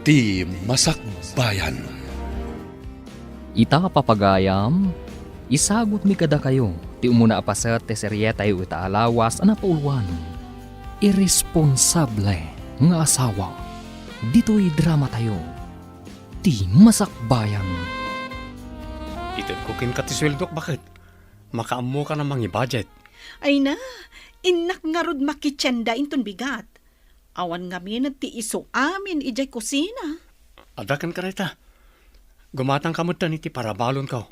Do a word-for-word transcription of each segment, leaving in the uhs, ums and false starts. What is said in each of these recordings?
Ti Masakbayan. Ita, papagayam, isagutmi kadakayo ti umuna a paset ti serietayo ita a lawas a napauluan, Irresponsable nga Asawa. Ditoy dramatayo, Ti Masakbayan. Itedko kenka ti sueldok, baket. Makaammokan a mangi-budget. Ay na, innak ngarud makitienda inton bigat. Awan ngamin ti isu amin idiay kusina. Adda kenka dayta. Gumatangka metten iti parabalonko.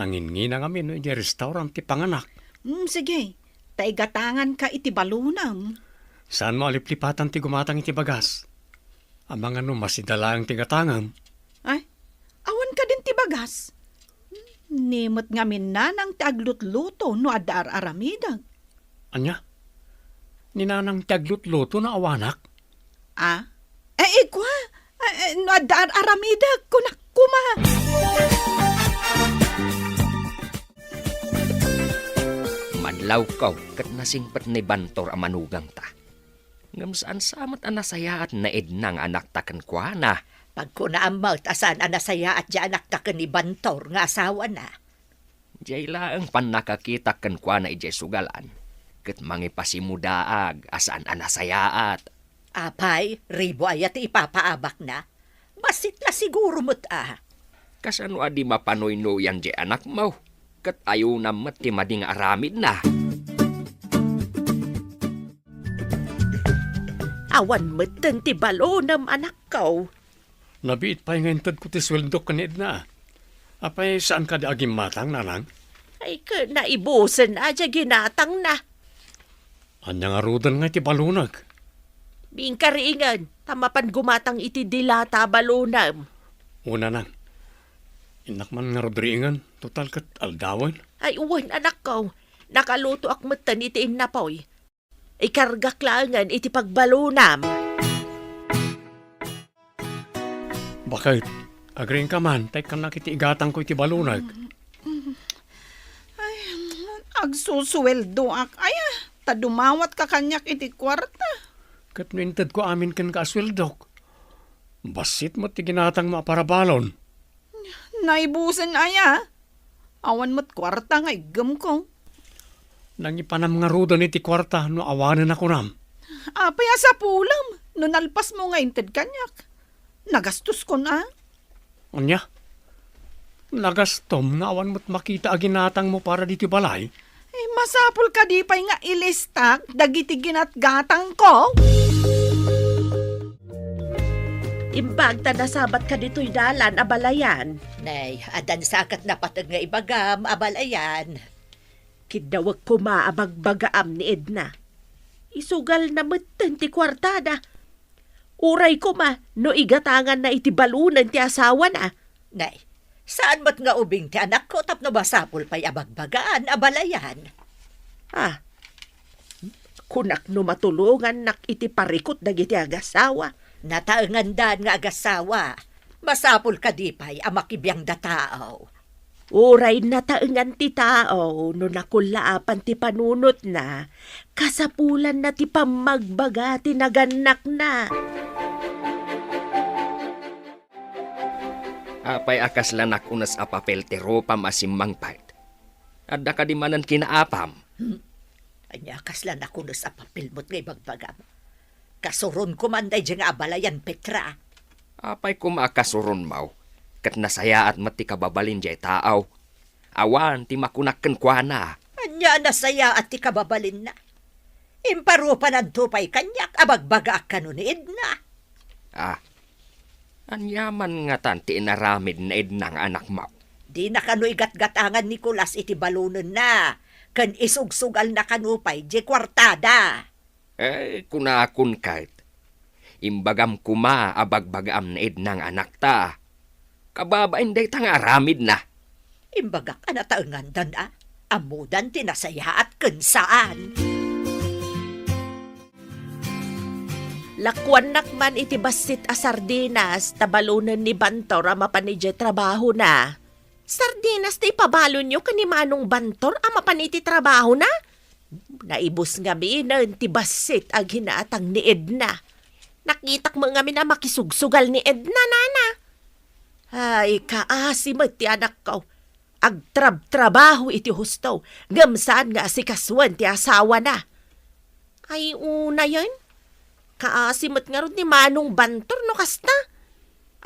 Nanginnginang amin no idiay restaurant ti panganak. Mm, sige. Ta igatanganka iti balonam. Saanmo a liplipatan ti gumatang iti bagas? Amangan no masida laeng ti gatangam. Ay, awan kadin ti bagas? Ni met ngamin nanang ti aglutluto no adda ar-aramidek. Ania? Ni nanang ti aglutluto no awanak? Ah? Eh, ikua, eh, eh, no adda ar-aramidek, kunak koma. Madlawko ket nasingpet ni Bantor a manugangta. Ngem saan sa met a nasayaat ni Edna nga anakta kenkuana. Pagkunaam met a saan a nasayaat ti anakta ken ni Bantor nga asawana. Diay laeng pannakakitak kenkuana idiay sugalan, ket mangipasimudaag a saan a nasayaat. Apay, ribu aya ti ipapaabakna? Bassit la siguro met a. Kasano a di mapanuynoyan diay anakmo? Ket ayonam met ti madi nga aramidna. Awan metten ti balonam, anakko. Nabiit pay nga intedko ti sueldok ken ni Edna. Apay, saan kadi a gimmatang, nanang? Ay, ket naibusen a diay ginatangna. Ania ngaruden nga iti balonek? Bingkaringen, ta mapan gumatang iti dilata a balonem. O, nanang. Innak man ngarud ringen, total ket aldawen. Ay, wen, anakko. Nakalutoak metten iti innapoy. Ikargak laengen iti pagbalonam. Baket, agriingka man, ta ikkannak iti igatangko iti balonek. Ay, agsusueldoak aya, ta dumawatka kaniak iti kuarta. Ket no intedko amin kenka a sueldok, bassit met ti ginatangmo a parabalon. Naibusen aya? Awan met kuarta nga iggemko. Nangipanam ngaruden iti kuarta no awanen a kunam. Apay a sapulem no nalpasmo nga inted kaniak? Nagastoskon a? Ania? Nagastom nga awan met makita a ginatangmo para ditoy balay? Eh, masapul kadi pay nga ilistak dagiti ginatgatangko? Imbag ta nasabatka ditoy dalan, abalayan. Nay, addan sa ket napateg nga ibagam, abalayan. Kiddawek koma a bagbagaam ni Edna. Isugalna metten ti kuartada. Uray koma no igatanganna iti balonen ti asawana. Nay, saan met nga ubing ti anakko tapno masapul pay a bagbagaan, abalayan. Ah, kunak no matulongannak iti parikut dagiti agasawa. Nataengandan nga agasawa. Masapul kadi pay a makibiangda tao? Uray nataengan ti tao no nakullaapan ti panunotna, kasapulanna ti pammagbaga ti nagannakna. Apay a kasla nakunes a papel ti rupam a simmangpet? Adda kadi manen kinaapam? Hmm? Ania kasla nakunes a papel met nga ibagbagam? Kasuronko man daydiay nga abalayan, Petra. Apay koma a kasuronmo, ket nasayaat met ti kababalin diay tao. Awan ti makunak kenkuana. Ania a nasayaat ti kababalinna? Imparupananto pay kaniak a bagbagaak kano ni Edna. Ah, ania man ngatan ti inaramid ni Edna nga anakmo? Dina kano igatgatangan ni Nicolas iti balonenna, ken isugsugalna kano pay diay kuartada. Eh, kunakon ket, imbagam koma a bagbagaam ni Edna nga anakta. Kababain dayta nga aramidna. Imbagak a nataengandan a, ammodan ti nasayaat ken saan. Lakuannak man iti bassit a sardinas ta balonen ni Bantor a mapan idiay trabahona. Sardinas ti ipabalonyo ken ni Manong Bantor a mapan iti trabahona? Naibus ngaminen ti bassit a ginatang ni Edna. Nakitak met ngamin a makisugsugal ni Edna, nana. Ay, kaasi met ti anakko. Agtrabtrabaho iti husto, ngem saan nga asikasuen ti asawana. Ay, unayen, kaasi met ngarud ni Manong Bantor no kasta.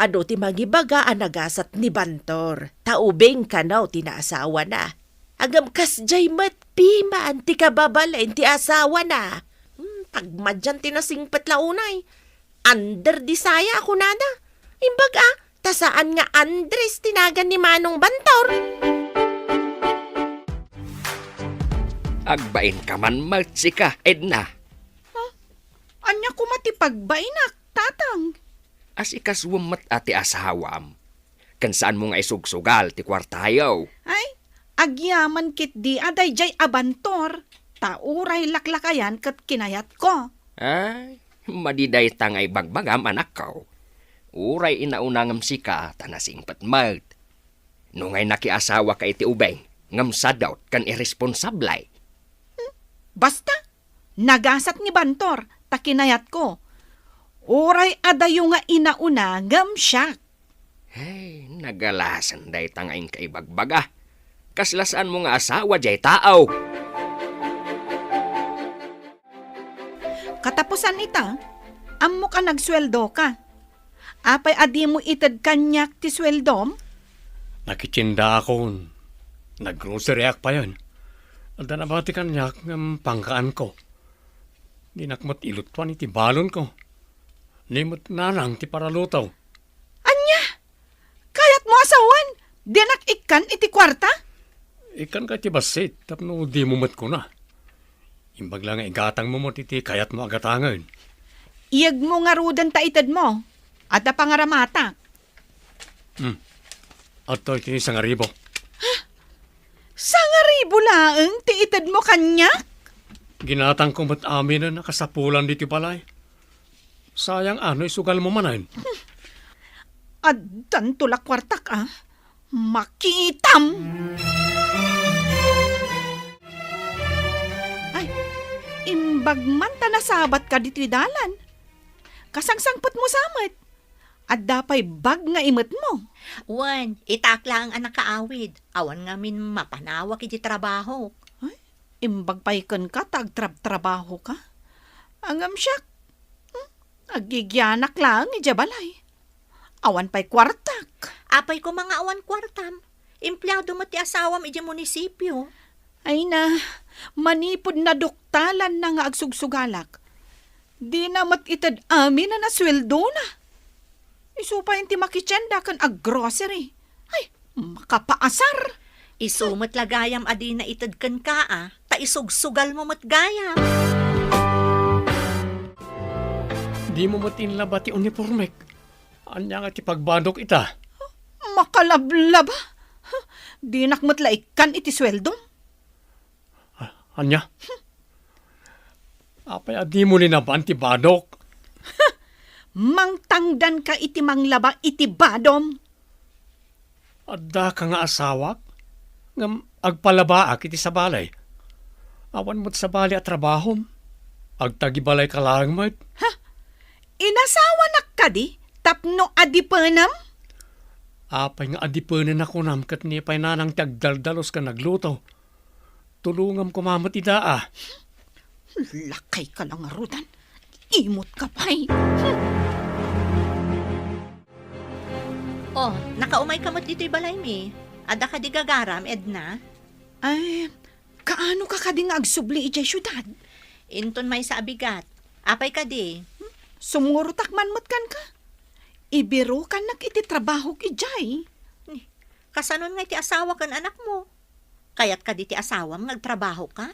Adu ti mangibaga a nagasat ni Bantor, ta ubing kano ti naasawana. Ngem kasdiay met piman ti kababalin ti asawana. Hmm, tagmadian ti nasingpet la unay. Under di saya a kunada. Imbag a, ta saan nga Andres ti nagan ni Manong Bantor. Agbainka man met sika, Edna. Ha? Ania koma ti pagbainak, Tatang? Asikasuem met a ti asawam. Ken saanmo nga isugsugal ti kuartayo. Ay, agyaman ketdi a daydiay a Bantor, ta uray laklakayan ket kinayatko. Ay, madi dayta nga ibagbagam, anakko. Uray inauna ngem sika ta nasingpet met. No ngay nakiasawaka iti ubing, ngem sadot ken irresponsable. Hmm? Basta, nagasat ni Bantor, ta kinayatko. Uray adayo nga inauna ngem siak. Hey, nagalasan dayta nga inka ibagbaga. Kasla saanmo nga asawa diay tao. Katapusan ita, ammok a nagsueldoka. Apay a dimo ited kaniak ti sueldom? Nakitiendaakon. Naggroceryak payen. Adda nabati kaniak ngem pangkaanko. Dinak met ilutuan iti balonko. Ni met nanang ti paraluto. Ania? Kayatmo a sawen? Dinak ikkan iti kuarta? Ikkanka iti bassit tapno dimo met kuna. Imbag la nga igatangmo met iti kayatmo a gatangen. Iyegmo ngaruden ta itedmo. Adda pangaramatak. Hmm. Adtoy ti sangaribu. Sangaribu laeng ti itedmo kaniak? Ginatangko met aminen a kasapulan ditoy balay. Sayang a no isugalmo manen. Addanto la kuartak a. Makitam! Ay, imbag man ta nasabatka ditoy dalan. Kasangsangpetmo sa met. Adda pay bag nga imetmo. Wen, itak laeng a nakaawid. Awan ngamin mapanawak iti trabahok. Ay, imbag pay kenka ta agtrabtrabahoka. Ngem siak, hmm, agigianak laeng idiay balay. Awan pay kuartak. Apay koma nga awan kuartam? Empleado met ti asawam idiay munisipio. Ay na, manipud naduktalanna nga agsugsugalak. Dina met ited aminen a sueldona. Isu pay ti makitienda ken aggrocery. Ay, makapaasar! Isu met la gayam a dina ited kenka a, ta isugsugalmo met gayam. Dimo met inlaba ti unipormek. Ania nga ti pagbadok ita? Makalablaba? Dinak met la ikkan iti sueldom. Ah, ania? Apay a dimo linaban ti badok? Mangtangdanka iti manglaba iti badom. Addaka nga asawak, ngem agpalabaak iti sabali. Awan met sabali a trabahom. Agtagibalayka laeng met. Ha? Inasawanak kadi tapno adipenem? Apay nga adipenen a kunam ket ni pay nanang ti agdaldalus ken agluto? Tulongam koma met ida a. Lakayka la ngaruden. Imutka pay. Hmm. Oh, nakaumayka met ditoy balaymi. Adda kadi gagaram, Edna? Ay, kaanoka kadi nga agsubli idiay siudad? Inton maysa a bigat. Apay kadi? Hmm? Sumurotak man met kenka. Ibirukannak iti trabahok idiay. Ni, kasanon nga iti asawa ken anakmo? Kayat kadi ti asawam nga agtrabahoka?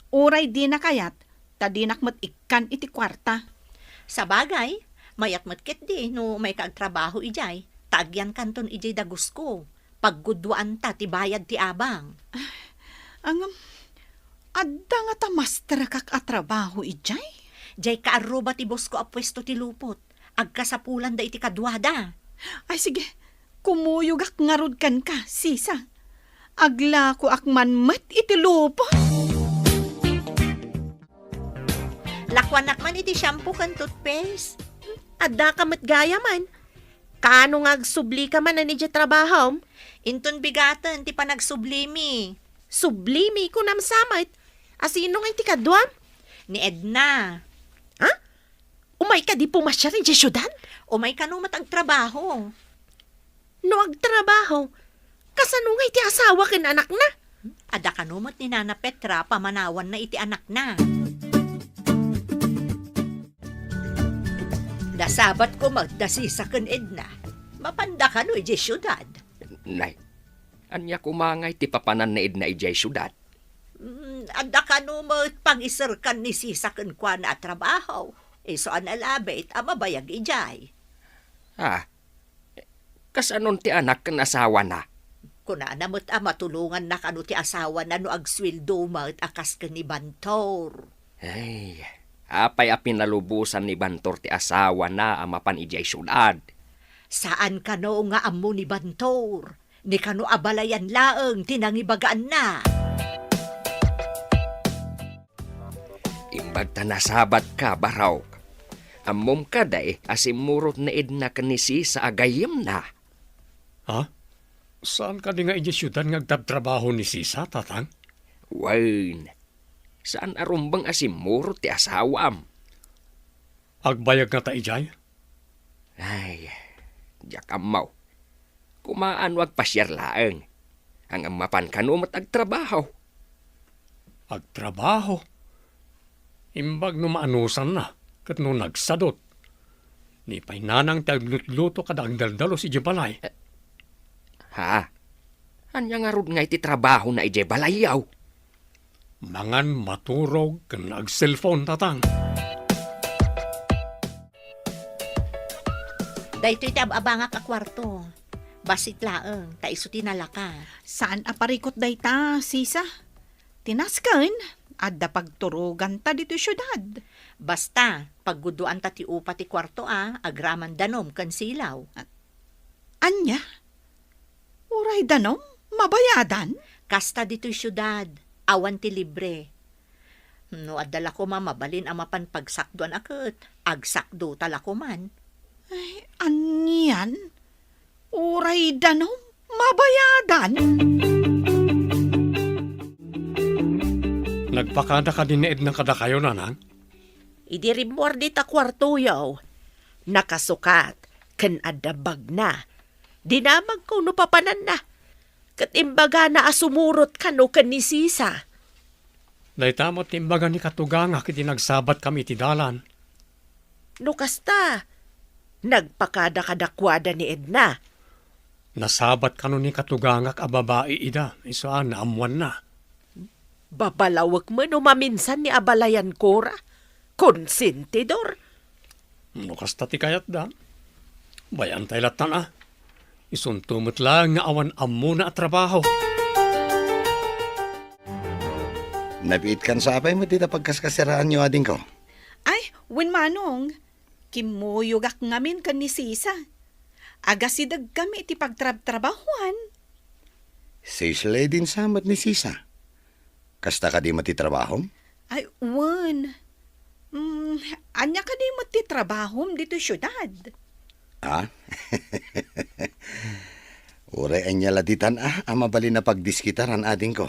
Uray dina kayat, ta dinak met ikkan iti kuarta. Sabagay, mayat met ketdi no umayka agtrabaho idiay, ta agyankanton idiay dagusko. Paggudduanta ti bayad ti abang. Ngem, adda ngata masterakak a trabaho idiay? Diay kaarruba ti bosko a puesto ti lupot. Agkasapulanda iti kaduada. Ay, sige. Kumuyogak ngarud kenka, sisa. Aglakoak man met iti lupot. Lakuanak man iti shampoo ken toothpaste. Addaka met gayamen. Kaano nga agsublika manen idiay trabahom? Inton bigaten ti panagsublimi. Sublimi, kunam sa met. A sino ngay ti kaduam? Ni Edna. Ha? Umay kadi pumasiar idiay siudad? Umay kano met agtrabaho. No agtrabaho, kasano ngay ti asawa ken anakna? Adda kano met ni Nana Petra pamanawanna iti anakna. Nasabatko met da Sisa ken Edna. Mapanda kano idiay siudad? Nay, ania koma ngay ti papanan ni Edna idiay siudad? Mm, adda kano met pangiserkan ni Sisa kenkuana a trabaho. Isu a nalabit a mabayag idiay. Ah, kasanon ti anak ken asawana? Kunana met a matulonganna kano ti asawana no agsueldo met a kas ken ni Bantor. Ay, apay a pinalubosan ni Bantor ti asawana a mapan idiay siudad? Saan kano nga ammo ni Bantor, ni kano a balayan laeng ti nangibagaanna. Imbag ta nasabatka, Barok. Ammom kadi a simmurot ni Edna ken ni Sisa a gayyemna? Ha? Saan kadi nga idiay siudad nga agtabtrabaho ni Sisa, Tatang? Wen, saan a rumbeng a simmurot ti asawam. Agbayag ngata idiay? Ay, diak ammo. Kumaano agpasiar laeng. Ngem mapan kano met agtrabaho. Agtrabaho? Imbag no maanusanna, ket no nagsadut. Ni pay nanang ti aglutluto kada agdaldalus idiay balay. Eh, ha? Ania ngarud ngay ti trabahona idiay balayyo? Mangan, maturog, ken agselpon, Tatang. Daytoy ti ab-abangak a kuarto. Bassit laeng, ta isu ti nalaka. Saan a parikut dayta, Sisa? Ti nasken, adda pagturoganta ditoy siudad. Basta, paggudoanta ti upa ti kuarto a, agraman danom ken silaw. A-, ania? Uray danom? Mabayadan? Kasta ditoy siudad, awan ti libre. No adda la koma mabalin a mapan pagsakdoan a ket, agsakdota la koman. Ay, anian? Uray danom? Mabayadan? Nagpakada kadi ni Edna kadakayo, Nanang? Idi rimmuar dita kuartoyo, nakasukat ken adda bagna. Dinamagko no papananna, ket imbagana a sumurot kano ken ni Sisa. Dayta met ti imbaga ni katugangak iti nagsabatkami iti dalan. No kasta, nagpakada kadakuada ni Edna. Nasabat kano ni katugangak a babai ida, isu a naammoanna. Babalawek met no maminsan ni abalayan Cora. Konsentidor. No kasta ti kayatda, bay-antay lattan a. Isunto met laeng nga awan ammona a trabaho. Nabiit kan sapay met dita pagkaskasiraanyo, adingko? Ay, wen, Manong. Kimmuyogak ngamin ken ni Sisa. Agasidegkami iti pagtrabtrabahuan. Sales lady sa met ni Sisa. Kasta kadi met ti trabahom? Ay, wen. Mm, ania kadi met ti trabahom ditoy siudad? Ah? Uray ania la ditan a, a mabalin a pagdiskitaran, adingko.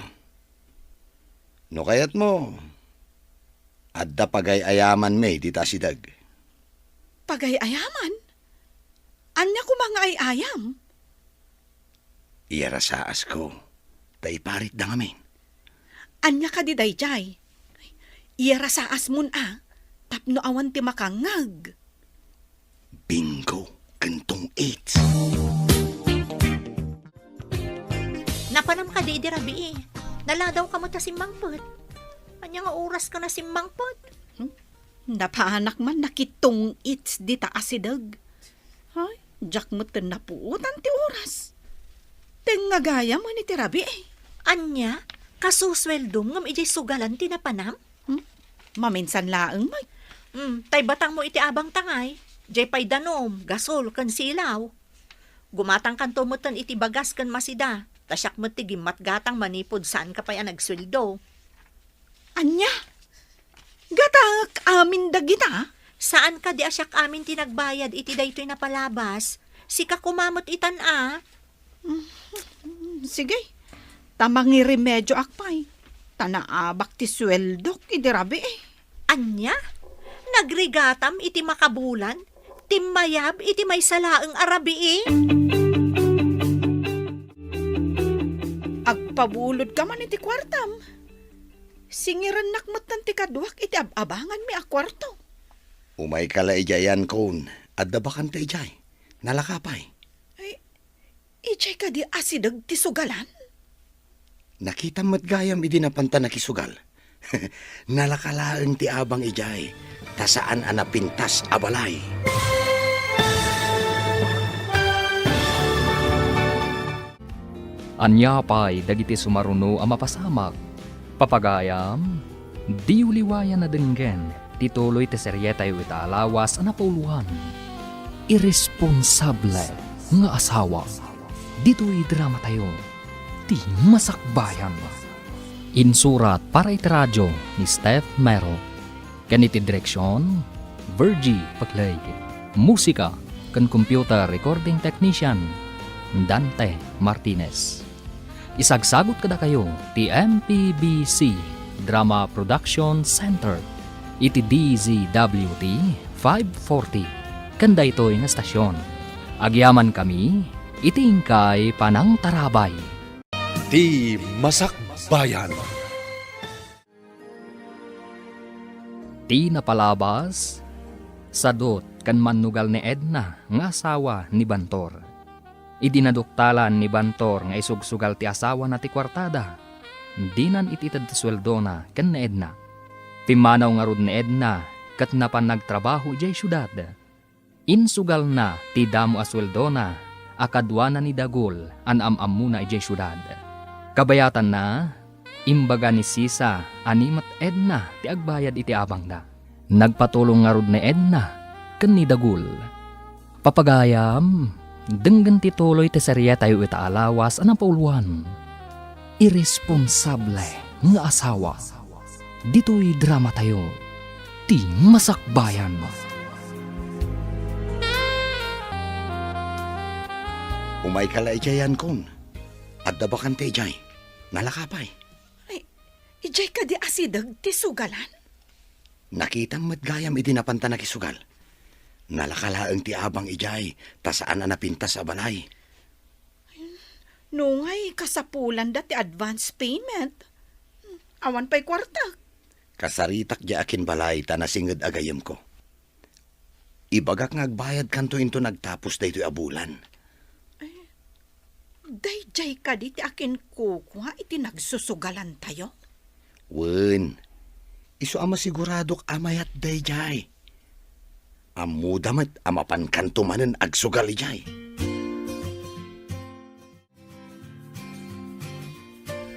No kayatmo, adda pagay-ayamanmi dita asideg. Pagay-ayaman? Ania koma nga ay-ayam? Iyarasaasko, ta iparitda ngamin. Ania kadi daydiay? Iyarasaasmon a, tapno awan ti makangngeg. Bingo ken tong-its. Napanam kadi idi rabii? Naladawka met a simmangpet. Ania nga oraska a simmangpet? Hmm? Napanak man nakitong-its dita asideg. Ay, diak met napuotan ti oras. Tengnga gayam iti rabii. Ania? Kasusueldom ngem idiay sugalan ti napanam? Hmm? Maminsan laeng met. Hmm, tay batangmo iti abang tangay. Diay pay danom, gasol, ken silaw. Gumatangkanto metten iti bagas ken masida, ta siak met ti gimmatgatang manipud saanka pay a nagsueldo. Ania? Gatangek amin dagita? Saan kadi a siak amin ti nagbayad iti daytoy napalabas? Sika koma met itan a. Mm, sige. Ta mangiremedioak pay. Ta naabak ti sueldok idi rabii. Ania? Nagrigatam iti makabulan? Timmayab iti maysa laeng a rabii? Agpabulodka man iti kuartam. Singirennak metten ti kaduak iti ab-abanganmi a kuarto. Umayka la idiay, Ankon. Adda bakante idiay. Nalaka pay. Ay, idiay kadi asideg ti sugalan? Nakitam met gayam idi napanta nakisugal. Nalaka laeng ti abang idiay, ta saan a napintas a balay. Ania pay dagiti sumaruno a mapasamak? Papagayam, diyo liwayan a denggen ti tuloy ti serietayo ita a lawas a napauluan, Irresponsable nga Asawa. Ditoy dramatayo, Ti Masakbayan. Insurat para iti radio ni Steph Mero. Ken iti direksion, Virgie Paclay. Musika ken computer recording technician, Dante Martinez. Isagsagut kadakayo ti M P B C Drama Production Center iti D Z W T five forty ken daytoy nga estasion. Agyamankami iti inkay panangtarabay. Ti Masakbayan. Ti napalabas, sadut ken mannugal ni Edna nga asawa ni Bantor. Idi naduktalan ni Bantor nga isugsugal ti asawana ti kuartada, dinan it-ited ti sueldona ken ni Edna. Pimmanaw ngarud ni Edna ket napan nagtrabaho idiay siudad. Insugalna ti damo a sueldona a kaduana ni Dagul a naam-ammona idiay siudad. Kabayatanna, imbaga ni Sisa a ni met Edna ti agbayad iti abangda. Nagpatulong ngarud ni Edna ken ni Dagul. Papagayam, denggen ti tuloy ti serietayo ita a lawas a napauluan, Irresponsable nga Asawa. Ditoy dramatayo, Ti Masakbayan. Umayka la idiay, Ankon. Adda bakante idiay. Nalaka pay. Ay, idiay kadi asideg ti sugalan? Nakitam met gayam idi napanta nakisugal. Nalaka laeng ti abang idiay, ta saan a napintas a balay. Nungay kasapulanda ti advance payment. Awan pay kuarta. Kasaritak diay akinbalay ta nasinged a gayyemko. Ibagak nga agbayadkanto inton agtapos daytoy a bulan. Daydiay kadi ti akinkukua iti nagsusugalantayo? Wen, isu a masiguradok a mayat daydiay. Ammoda met a mapankanto manen agsugal idiay.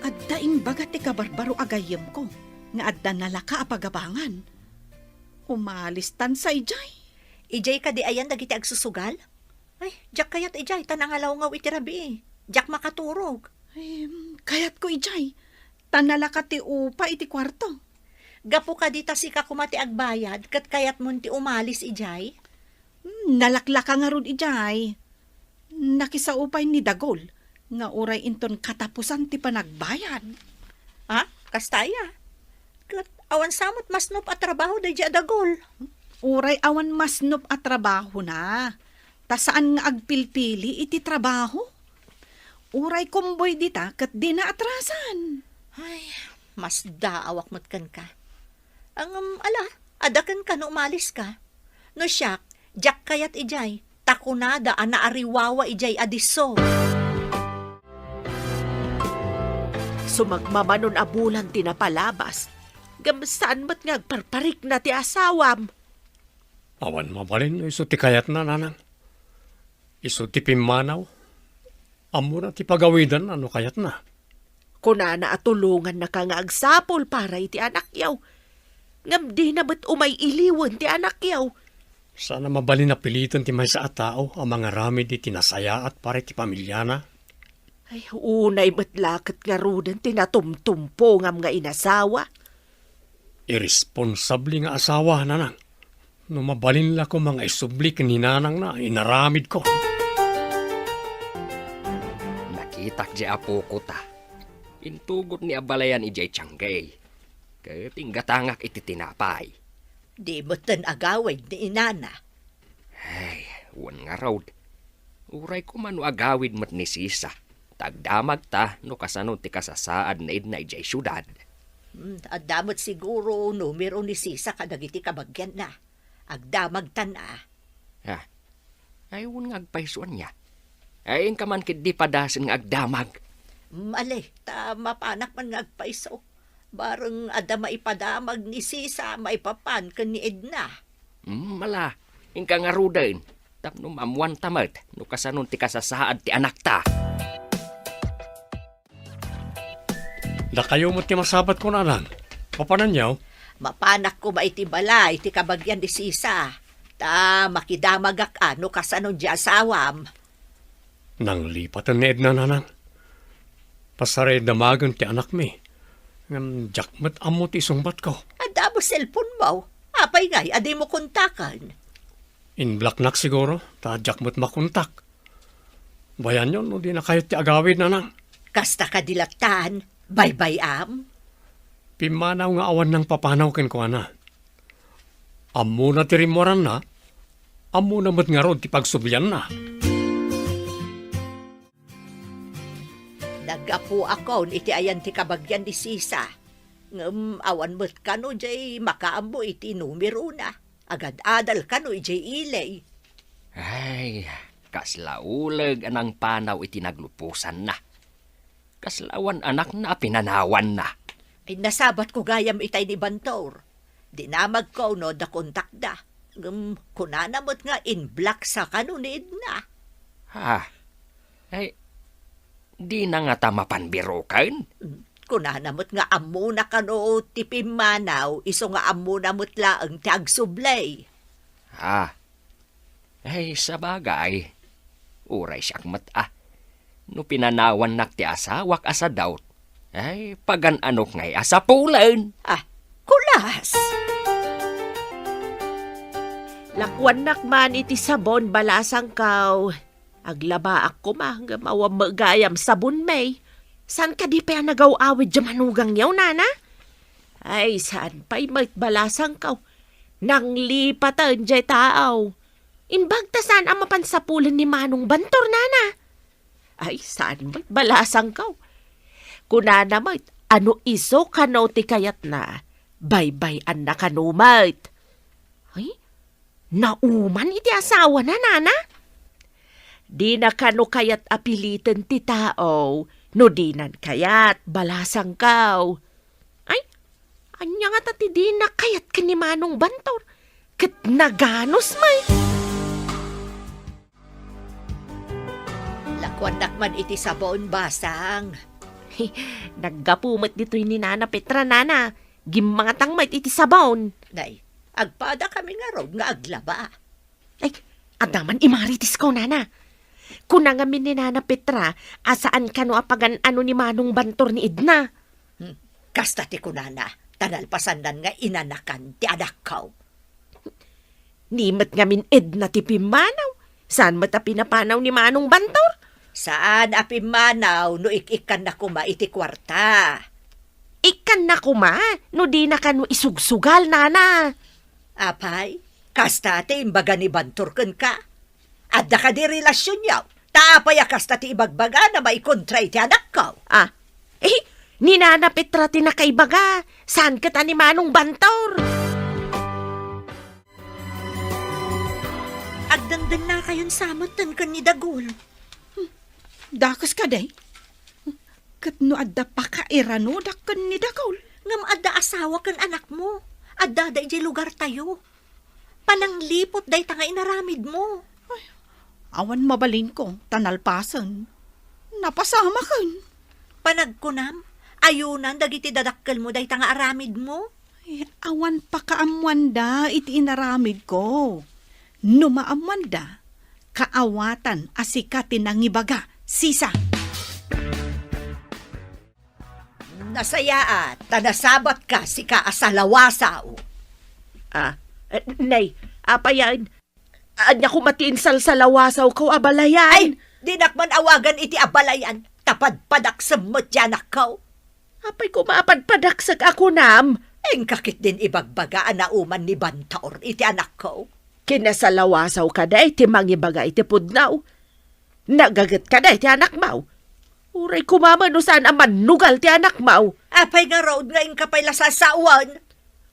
Adda imbaga ti kabarbaro a gayyemko nga adda nalaka a pagabangan. Umalistan sa idiay. Idiay kadi ayan dagiti agsusugal? Ay, diak kayat idiay, ta nangalawngaw iti rabii. Diak makaturog. Em, kayatko idiay, ta nalaka ti upa iti kuarto. Gapu kadi ta sika koma ti agbayad, ket kayatmon ti umalis idiay? Hmm, nalaklaka ngarud idiay. Nakisao pay ni Dagol nga uray inton katapusan ti panagbayad. Ha? Kasta aya? Ket awan sa met masnop a trabaho daydiay a Dagol? Uray awan masnop a trabahona, ta saan nga agpilpili iti trabaho. Uray kumboy dita ket dina atrasan. Ay, masdaawak met kenka. Ngem, ala, adda kenka no umaliska. No siak, diak kayat idiay, ta kunada a naariwawa idiay a disso. Sumagmamano a bulan ti napalabas, ngem saan met nga agparparikna ti asawam. Awan mabalin no isu ti kayatna, nanang. Isu ti pimmanaw. Ammona ti pagawidanna no kayatna. Kunana a tulongannaka nga agsapul para iti anakyo. Ngem dina met umay iliwen ti anakyo. Saan a mabalin a piliten ti maysa a tao a mangaramid iti nasayaat para iti pamiliana. Ay, unay met la ket ngaruden ti natumtumpongam nga inasawa. Irresponsable nga asawa, nanang. No mabalin la koma nga isubli ken ni nanangna, inaramidko. Nakitak diay apoko ta. Intugot ni abalayan idiay tianggay. Ket inggatangak iti tinapay. Di metten agawid ni inana. Ay, wen ngarud. Uray koma no agawid met ni Sisa. Ta agdamagta no kasano ti kasasaad ni Edna idiay siudad. Hmm, adda met siguro numero ni Sisa kadagiti kabagianna. Agdamagtan a. Ah, ay, wen nga agpayso ania. Ay, inka man ketdi padasen nga agdamag. Mali, ta mapanak man nga agpayso. Bareng adda maipadamag ni Sisa maipapan ken ni Edna. Mm, ala, inka ngaruden. Tapno maammuanta met no kasano ti kasasaad ti anakta. Dakayo met ti masabat ko, nanang. Mapananyo? Mapanak koma iti balay ti kabagian ni Sisa. Ta makidamagak a no kasano diay asawam. Nanglipaten ni Edna, nanang. Pasaraya damagen ti anakmi. Ngem diak met ammo ti isungbatko. Adda met cellphone-mo. Apay ngay a dimo kontaken? In-block-nak siguro, ta diak met makontak. Bayanyo no dinakayo ti agawid, nanang. Kasta kadi lattan, baybay-am? Pimmanaw nga awan nangpapanaw kenkuana. Ammona ti rimmuaranna, ammona met ngarud ti pagsublianna. Naggapuakon iti ayan ti kabagian ni Sisa. Ngem awan met kano diay makaammo iti numerona. Agad-adal kano idiay ili. Ay, kasla uleg a nangpanaw iti nagluposanna. Kasla awan anakna a pinanawanna. Ay, nasabatko gayam itay ni Bantor. Dinamagko no adda kontakda. Ngem kunana met nga in-block-sa kano ni Edna. Ha? Ay, dina ngata mapan biroken? Mm, kunana met nga ammona kano ti pimmanaw, isu nga ammona met laeng ti agsubli. Ah. Ay, sabagay. Uray siak met a. No pinanawannak ti asawak a sadaut, ay, pagan-anok ngay a sapulen. Ah, kulas! Lakuannak man iti sabon, balasangkaw. Aglabaak koma, ngem awan met gayam sabon, May. Saan kadi pay a nagaw-awid diay manugangyo, nana? Ay, saan pay met, balasangkaw. Nanglipaten diay taaw. Imbag ta saan a mapan sapulen ni Manong Bantor, nana? Ay, saan met, balasangkaw. Kunana met, a no isu kano ti kayatna, baybay-anna kano met. Ay, nauman iti asawana, nana? Dina kano kayat a piliten ti tao no dinan kayat, balasangkaw. Ay, ania ngata ti dina kayat ken ni Manong Bantor? Ket naganus met. Lakuannak man iti sabon, basang. Naggapu met ditoy ni Nana Petra, nana. Gimmangatang met iti sabon. Nay, agpadakami ngarud nga aglaba. Ay, adda man imarites ko, nana. Kuna ngamin ni Nana Petra a saan kano a pagan-ano ni Manong Bantor ni Edna. Hmm, kasta ti kunana, ta nalpasannan nga inanakan ti anakko. Ni met ngamin Edna ti pimmanaw, saan met a pinapanaw ni Manong Bantor? Saan a pimmanaw no ik-ikkanna koma iti kuarta. Ikkanna koma no dina kano isugsugal, nana. Apay, kasta ti imbaga ni Bantor kenka? Adda kadi relasionyo? Ta apay a kasta ti ibagbagana maikontra iti anakko? Ah, eh, ni Nana Petra ti nakaibaga, saan ket a ni Manong Bantor? Agdengdengngakayon sa metten ken ni Dagul. Hmm, dakes kadi? Ket no adda pakairanodak ken ni Dagul? Ngem adda asawa ken anakmo. Addada idiay lugartayo. Panangliput dayta nga inaramidmo. Ay, awan mabalinko, ta nalpasen. Napasamaken. Panagkunam, ayunan dagiti dadakkelmo dayta nga aramidmo. Ay, awan pakaammoanda iti inaramidko. No maammoanda, kaawatan a sika ti nangibaga, sisa. Nasayaat, ta nasabatka, sika a salawasaw. Ah, eh, nay, Apayan, ania koma ti insalsalawasawko a balayan? Ay, dinak man awagan iti abalayan, ta padpadaksem met ti anakko. Apay koma a padpadaksek a kunam? Inka ketdin ibagbaga a nauman ni Bantor iti anakko. Kinasalawasawka dayta mangibaga iti pudno. Nagagetka dayta anakmo. Uray koma met no saan a mannugal ti anakmo. Apay ngarud nga inka pay la sasawen?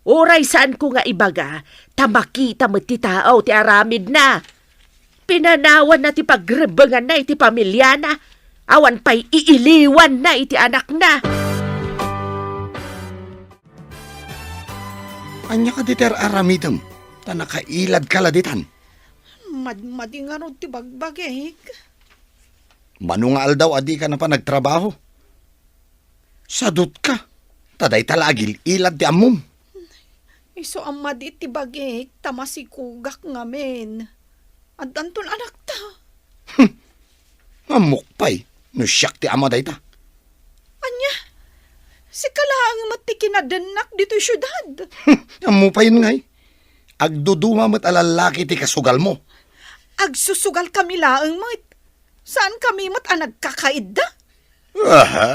Uray saanko nga ibaga, ta makita met ti tao ti aramidna. Pinanawanna ti pagrebbenganna iti pamiliana, awan pay iiliwanna iti anakna. Ania kadi ti ar-aramidem, ta nakailadka la ditan? Madmadi ngarud ti bagbagik. Mano nga aldaw a dika napan nagtrabaho? Sadutka, ta dayta la agil-ilad ti ammom. Isu a madi ti bagik, ta masikugak ngamin. Addanton anakta. Ammok pay no siak ti ama dayta. Ania? Sika laeng met ti kinadennak ditoy siudad. Ammo payen ngay. Agduduma met a lallaki ti kasugalmo. Agsusugalkami laeng met. Saankami met a nagkakaidda. Aha!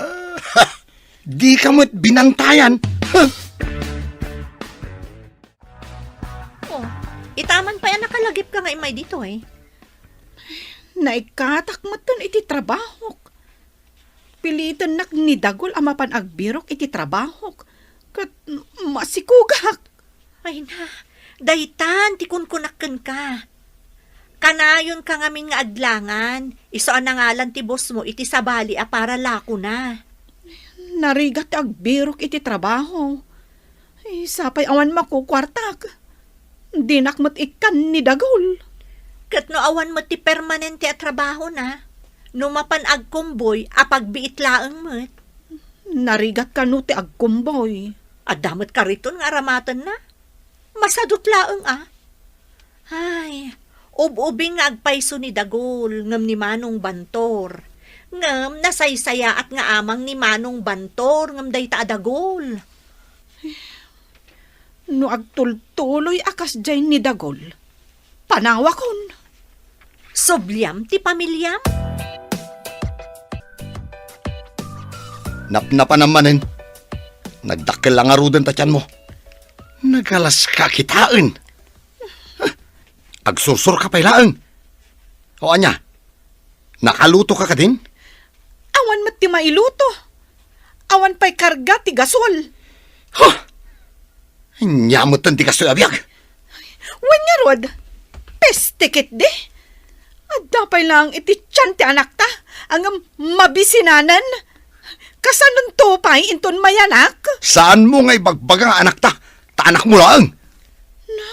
Dika met binantayan. Oh, itaman pay a nakalagipka nga immay ditoy. Naikkatak metten iti trabahok. Pilitennak ni Dagul a mapan agbirok iti trabahok. Ket masikugak. Ay na, daytan ti kunkunak kenka. Kanayonka ngamin nga aglangan, isu a nangalan ti bossmo iti sabali a para lakona. Narigat ti agbirok iti trabaho. Ay, sapay awan makukuartak. Dinak met ikkan ni Dagul. Ket no awan met ti permanente a trabahona, no mapan agkumboy a pagbiit laeng met. Narigat kano ti agkumboy. Adda met kariton nga aramatenna. Masadut laeng a. Ay, ub-ubing nga agpayso ni Dagul ngem ni Manong Bantor. Ngem nasaysayaat nga amang ni Manong Bantor ngem dayta a Dagul. No agtultuloy a kasdiay ni Dagul, panawakon. Subliam ti pamiliam? Napnapanam manen. Nagdakkel la ngaruden ta tianmo. Nagalaska kitaen. Agsursurka pay laeng. O ania? Nakalutoka kadin? Awan met ti mailuto. Awan pay karga ti gasol. Huh! Ania metten ti kastoy a biag? Wen ngarud, peste ketdi. Adda pay laeng iti tian ti anakta, ngem mabisinanen. Kasanonto pay inton mayanak? Saanmo nga ibagbaga nga anakta, ta anakmo laeng. Na,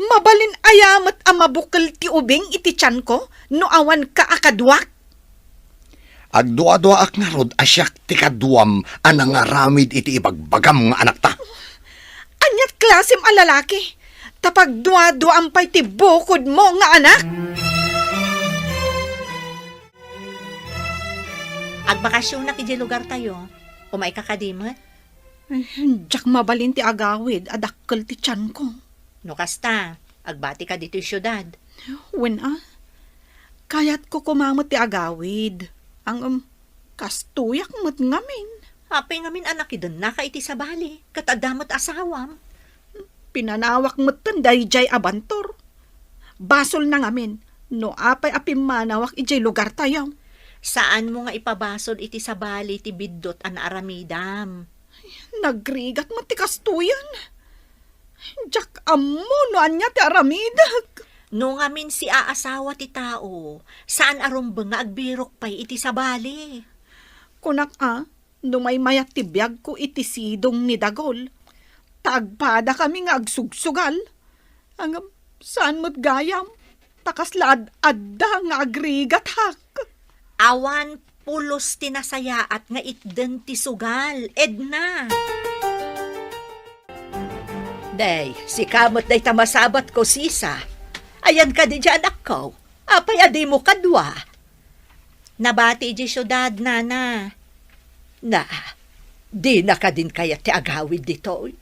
mabalin aya met a mabukel ti ubing iti tianko no awanka a kaduak? Agduaduaak ngarud a siak ti kaduam a nangaramid iti ibagbagam nga anakta. Aniat klasem a lalaki? Ta pagduaduaam pay ti bukodmo nga anak? Agbakasionak idiay lugartayo. Umayka kadi met? Ay, diak mabalin ti agawid a dakkel ti tianko. No kasta, agbatika ditoy siudad. Wen a, kayatko koma met ti agawid. Ngem, kastoyak met ngamin. Apay ngamin a nakidennaka iti sabali, ket adda met asawam? Pinanawak metten daydiay a Bantor. Basolna ngamin no apay a pimmanawak idiay lugartayo. Saanmo nga ipabasol iti sabali ti biddut a naaramidam. Nagrigat met ti kastoyen. Diak ammo no ania ti aramidek. No ngamin siaasawa ti tao, saan a rumbeng nga agbirok pay iti sabali. Kunak a, no maymayat ti biagko iti sidong ni Dagol, ta agpadakami nga agsugsugal. Ngem, saan met gayam, ta kasla ad-adda nga agrigatak. Awan pulos ti nasayaat nga itden ti sugal, Edna. Day, sika met dayta masabatko, Sisa. Ayan kadi diay anakko? Apay a dimo kadua? Nabati idiay siudad, nana. Na, dina kadin kayat ti agawid ditoy?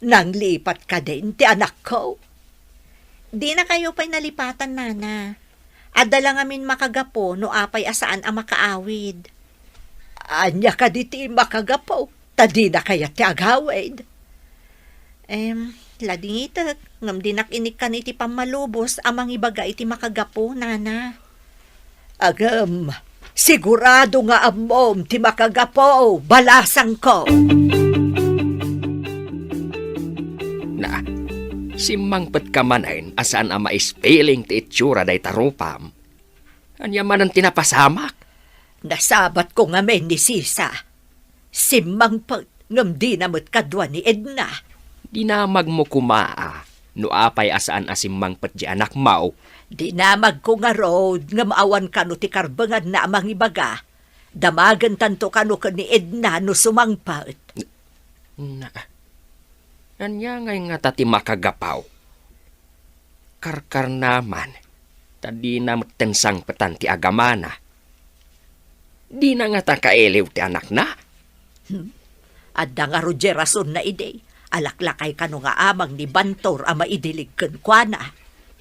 Nanglipat kadin ti anakko? Dinakayo pay nalipatan, nana. Adda la ngamin makagapu no apay a saan a makaawid. Ania kadi ti makagapu? Ta dina kayat ti agawid. Em, ladingitek, ngem dinak inikkan iti pammalubos a mangibaga iti makagapu, nana. Agem, sigurado nga ammom ti makagapu, balasangko. Na, simmangpetka manen a saan a maispiling ti itsura dayta rupam. Ania manen ti napasamak? Nasabatko ngamin ni Sisa. Simmangpet ngem dina met kadua ni Edna. Dinamagmo koma a no apay a saan a simmangpet ti anakmo. Dinamagko ngarud ngem awan kano ti karbenganna a mangibaga. Damagentanto kano ken ni Edna no sumangpet. Na, ania ngay ngata ti makagapu? Karkarnaman, ta dina metten sangpetan ti agamana. Dina ngata kailiw ti anakna? Hmm. Adda ngarud diay rasonna idi. Alaklakay kano nga amang ni Bantor a maidilig kenkuana.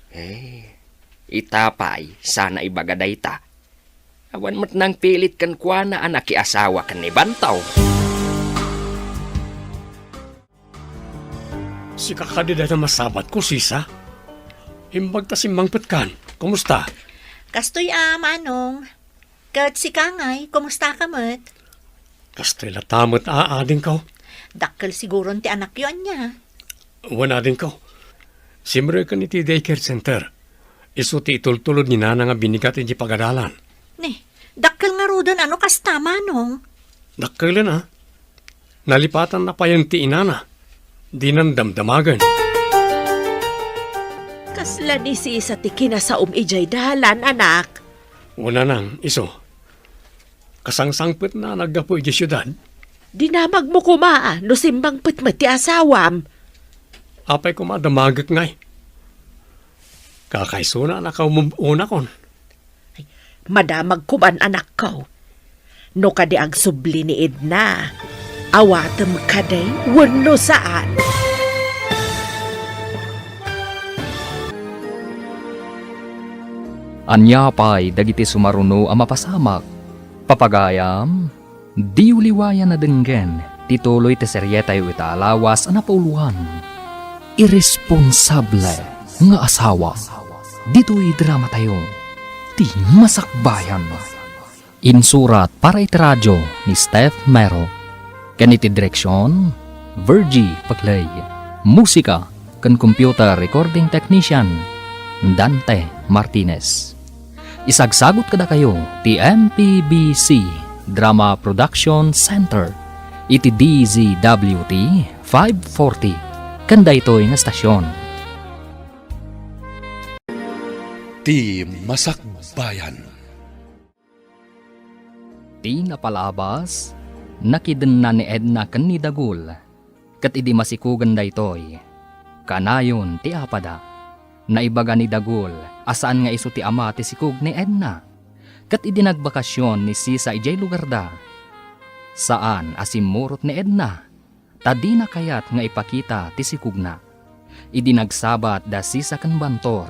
Eh, ita pay, saan a ibaga dayta. Awan met nangpilit kenkuana a nakiasawa ken ni Bantor. Sika kadi dayta masabatko, Sisa? Imbag ta simmangpetkan. Kumusta? Kastoy a, Manong. Ket sika ngay, kumusta ka met? Kastoy latta met a, adingko. Dakkel siguron ti anakyo, ania? Wen, adingko. Simreken iti daycare center. Isu ti itultulod ni Nana nga binigat iti pagadalan. Ni, dakkel ngaruden a no kasta, Manong. Dakkelen a. Nalipatanna payen ti inana. Dinan damdamagen. Kasla ni Sisa ti kinasaom idiay dalan, anak. Wen, nanang, isu. Kasangsangpetna a naggapu idiay siudad. Dinamagmo koma a no simmangpet met ti asawam. Apay koma a damagek ngay? Kakaisuna a nakaumub-unakon. Ay, madamag koman, anakko. No kadi agsubli ni Edna, awatem kadi wenno saan? Ania pay dagiti sumaruno a mapasamak? Papagayam, diyo liwayan a denggen ti tuloy ti serietayo ita a lawas a napauluan, Irresponsable nga Asawa. Ditoy dramatayo, Ti Masakbayan. Insurat para iti radio ni Steph Mero, ken iti direksion, Virgie Paclay. Musika ken computer recording technician, Dante Martinez. Isagsagut kadakayo ti M P B C Drama Production Center iti D Z W T five forty ken daytoy nga estasion. Ti Masakbayan. Ti napalabas, nakidenna ni Edna ken ni Dagul, ket idi masikugen daytoy, kanayon ti apada. Naibaga ni Dagul a saan nga isu ti ama ti sikog ni Edna, ket idi nagbakasyon ni Sisa idiay lugarda, saan a simmurot ni Edna. Ta dina kayat nga ipakita ti sikogna. Idi nagsabat da Sisa ken Bantor,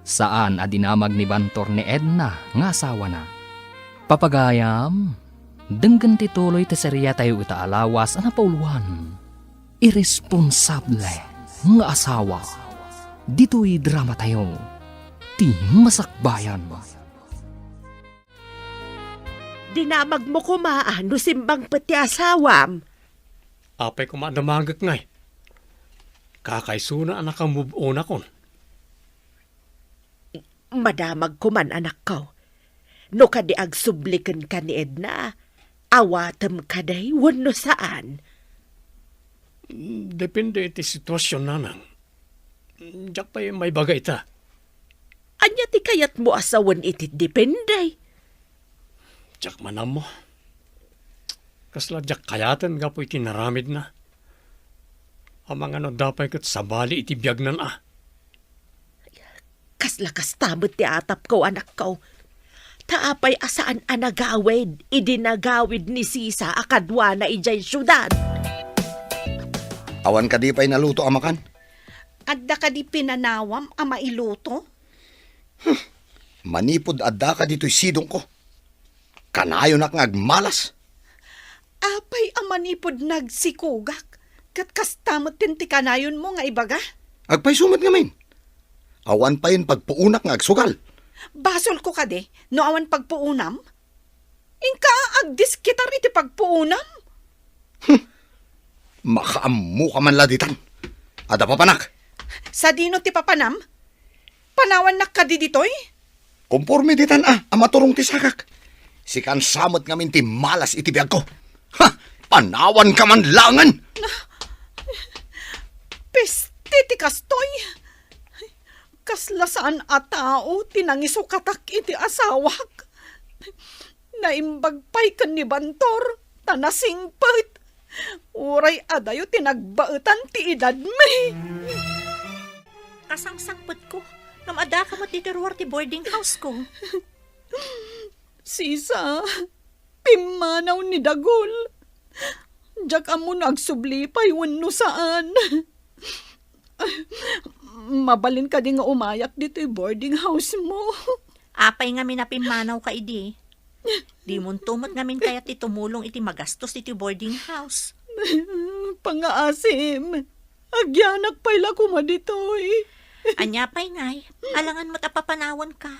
saan a dinamag ni Bantor ni Edna nga asawana. Papagayam, denggen ti tuloy ti serietayo ita a lawas a napauluan, Irresponsable nga Asawa. Ditoy dramatayo, Ti Masakbayan. Dinamagmo koma a no simmangpet ti asawam. Apay koma a damagek ngay? Kakaisuna a nakamove-onakon. Madamag koman, anakko. No kadi agsubli kenka ni Edna, awatem kadi wenno saan? Depende iti situasion, nanang. Diak pay maibaga ita. Ania ti kayatmo a sawen iti depende? Diak man ammo. Kasla diak kayaten gapu iti naramidna. Amangan no adda pay ket sabali iti biagnan a. Kasla kasta met ti atapko, anakko. Ta apay a saan a nagawid idi nagawid ni Sisa a kaduana idiay siudad? Awan kadi pay naluto a makan? Adda kadi pinanawam a mailuto? Manipud addaka ditoy sidongko, kanayonak nga agmalas. Apay a manipud nagsikogak, ket kasta met ti kanayonmo nga ibaga? Agpayso met ngamin. Awan payen pagpuonak nga agsugal. Basolko kadi no awan pagpuonam? Inka agdiskitar iti pagpuonam? Hmm. Makaammoka man la ditan. Adda papanak. Sadino ti papanam? Panawannak kadi ditoy? Konforme ditan a, a maturong ti sakak. Sikan sa met ngamin ti malas iti biagko. Ha! Panawanka man laengen! Peste ti kastoy! Kasla saan a tao ti nangisukatak iti asawak. Naimbag pay ken ni Bantor, ta nasingpet. Uray adayo ti nagbaetan ti edadmi. Kasangsangpetko, ngem addaka met ditoy ruar ti boarding house ko. Sisa, pimmanaw ni Dagul. Diak ammo no agsubli pay wenno saan. Mabalin kadi nga umayak ditoy boarding house mo? Apay ngamin a pimmanawka idi? Dimonto met ngamin kayat ti tumulong iti magastos ditoy boarding house. Pangaasim, agyanak pay la koma ditoy. Ania pay ngay, alangan met a papanawanka.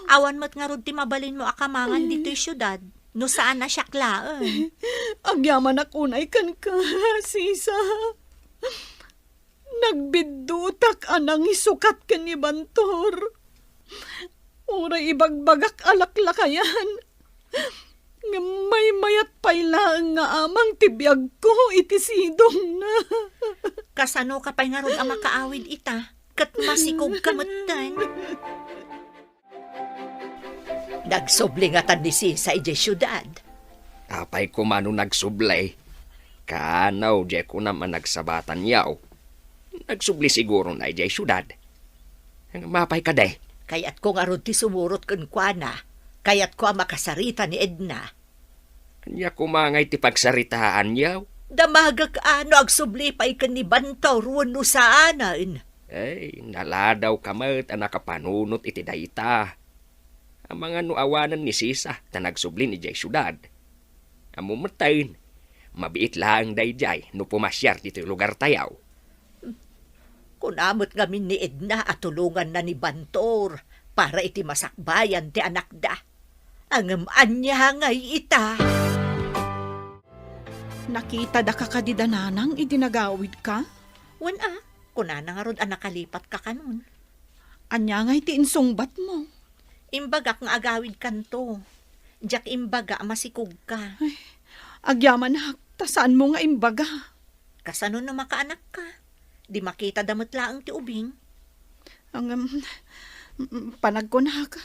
Awan met ngarud ti mabalinmo a kamangan ditoy siudad, no saan a siak laeng. Agyamanak unay kenka, sisa. Nagbiddutak a nangisukat ken ni Bantor. Uray ibagbagak a laklakayan, ngem maymayat pay laeng nga amang ti biagko iti sidongna. Kasanoka pay ngarud a makaawid ita, ket masikogka metten? Nagsubli ngatan ni Sisa idiay siudad. Apay koma no nagsubli? Kano, diay kunam a nagsabatanyo. Nagsubli sigurona idiay siudad. Apay kadi? Kayatko ngarud ti sumurot kenkuana. Kayatko a makasarita ni Edna. Ania koma ngay ti pagsaritaanyo? Damagek a no agsubli pay ken ni Bantor wenno saanen. Ay, naladawka met a nakapanunot iti dayta. Amangan no awanen ni Sisa ta nagsubli idiay siudad. Ammom metten, mabiit laeng daydiay no pumasiar ditoy lugartayo. Kuna met ngamin ni Edna a tulonganna ni Bantor para iti masakbayan ti anakda. Ngem ania ngay ita? Nakitada ka kadi da nanang idi nagawidka? Wen a, kunana ngarud a nakalipatka kanon. Ania ngay ti insungbatmo? Imbagak nga agawidkanto. Diak imbaga a masikogka. Ay, agyamanak, ta saanmo nga imbaga. Kasano no makaanakka? Di makitada met laeng ti ubing. Ngem, mm, panagkunak,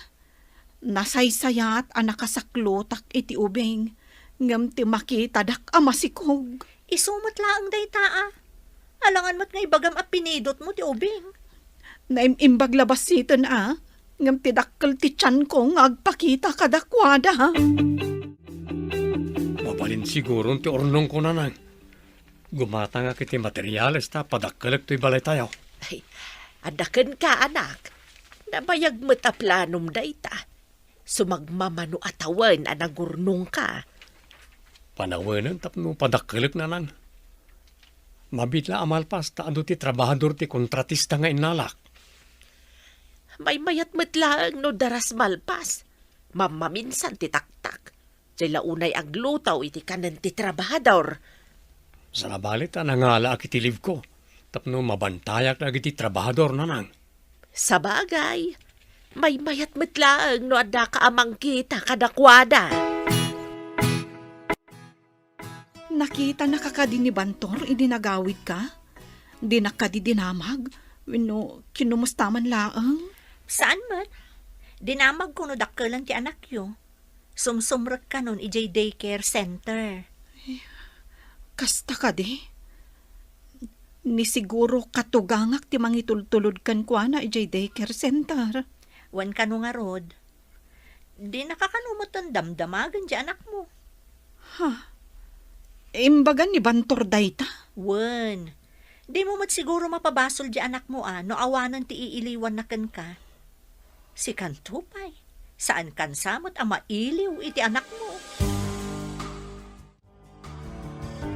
nasaysayat a nakasaklotak iti ubing, ngem ti makitadak a masikog. Isu met laeng dayta a. Alangan met nga ibagam a pinidotmo ti ubing. Naim-imbag la bassiten a, ngem ti dakkel ti tianko nga agpakita kadakuada. Mabalin siguron ti urnongko, nanang. Gumatangak iti materiales ta padakkelek toy balaytayo. Ay, adda kenka, anak. Nabayag met a planom dayta. Sumagmamano a tawen a nagurnongka. Panawenen tapno padakkelek, nanang. Mabiit la a malpas ta adu ti trabahador ti kontratista nga innalak. Maymayat met laeng no daras malpas. Mammaminsan ti taktak. Diay la unay agluto iti kanen ti trabahador. Sabali ta nangalaak iti leave ko tapno mabantayak dagiti trabahador, nanang. Sabagay, maymayat met laeng no addaka a mangkita kadakuada. Nakitanaka kadi ni Bantor idi nagawidka? Dinak kadi dinamag? Wenno kinumusta man laeng? Saan met. Dinamagko no dakkelan ti anakyo. Sumsumrek kanon idiay daycare center. Kasta kadi? Ni siguro katugangak ti mangitultulod kenkuana idiay daycare center. Wen kano ngarud, dinaka kano metten damdamagen ti anakmo. Ha? Imbaga ni Bantor dayta? Wen, Dimo met siguro mapabasol diay anakmo a no awanen ti iiliwanna kenka. Sikanto pay, saankan sa met a mailiw iti anakmo.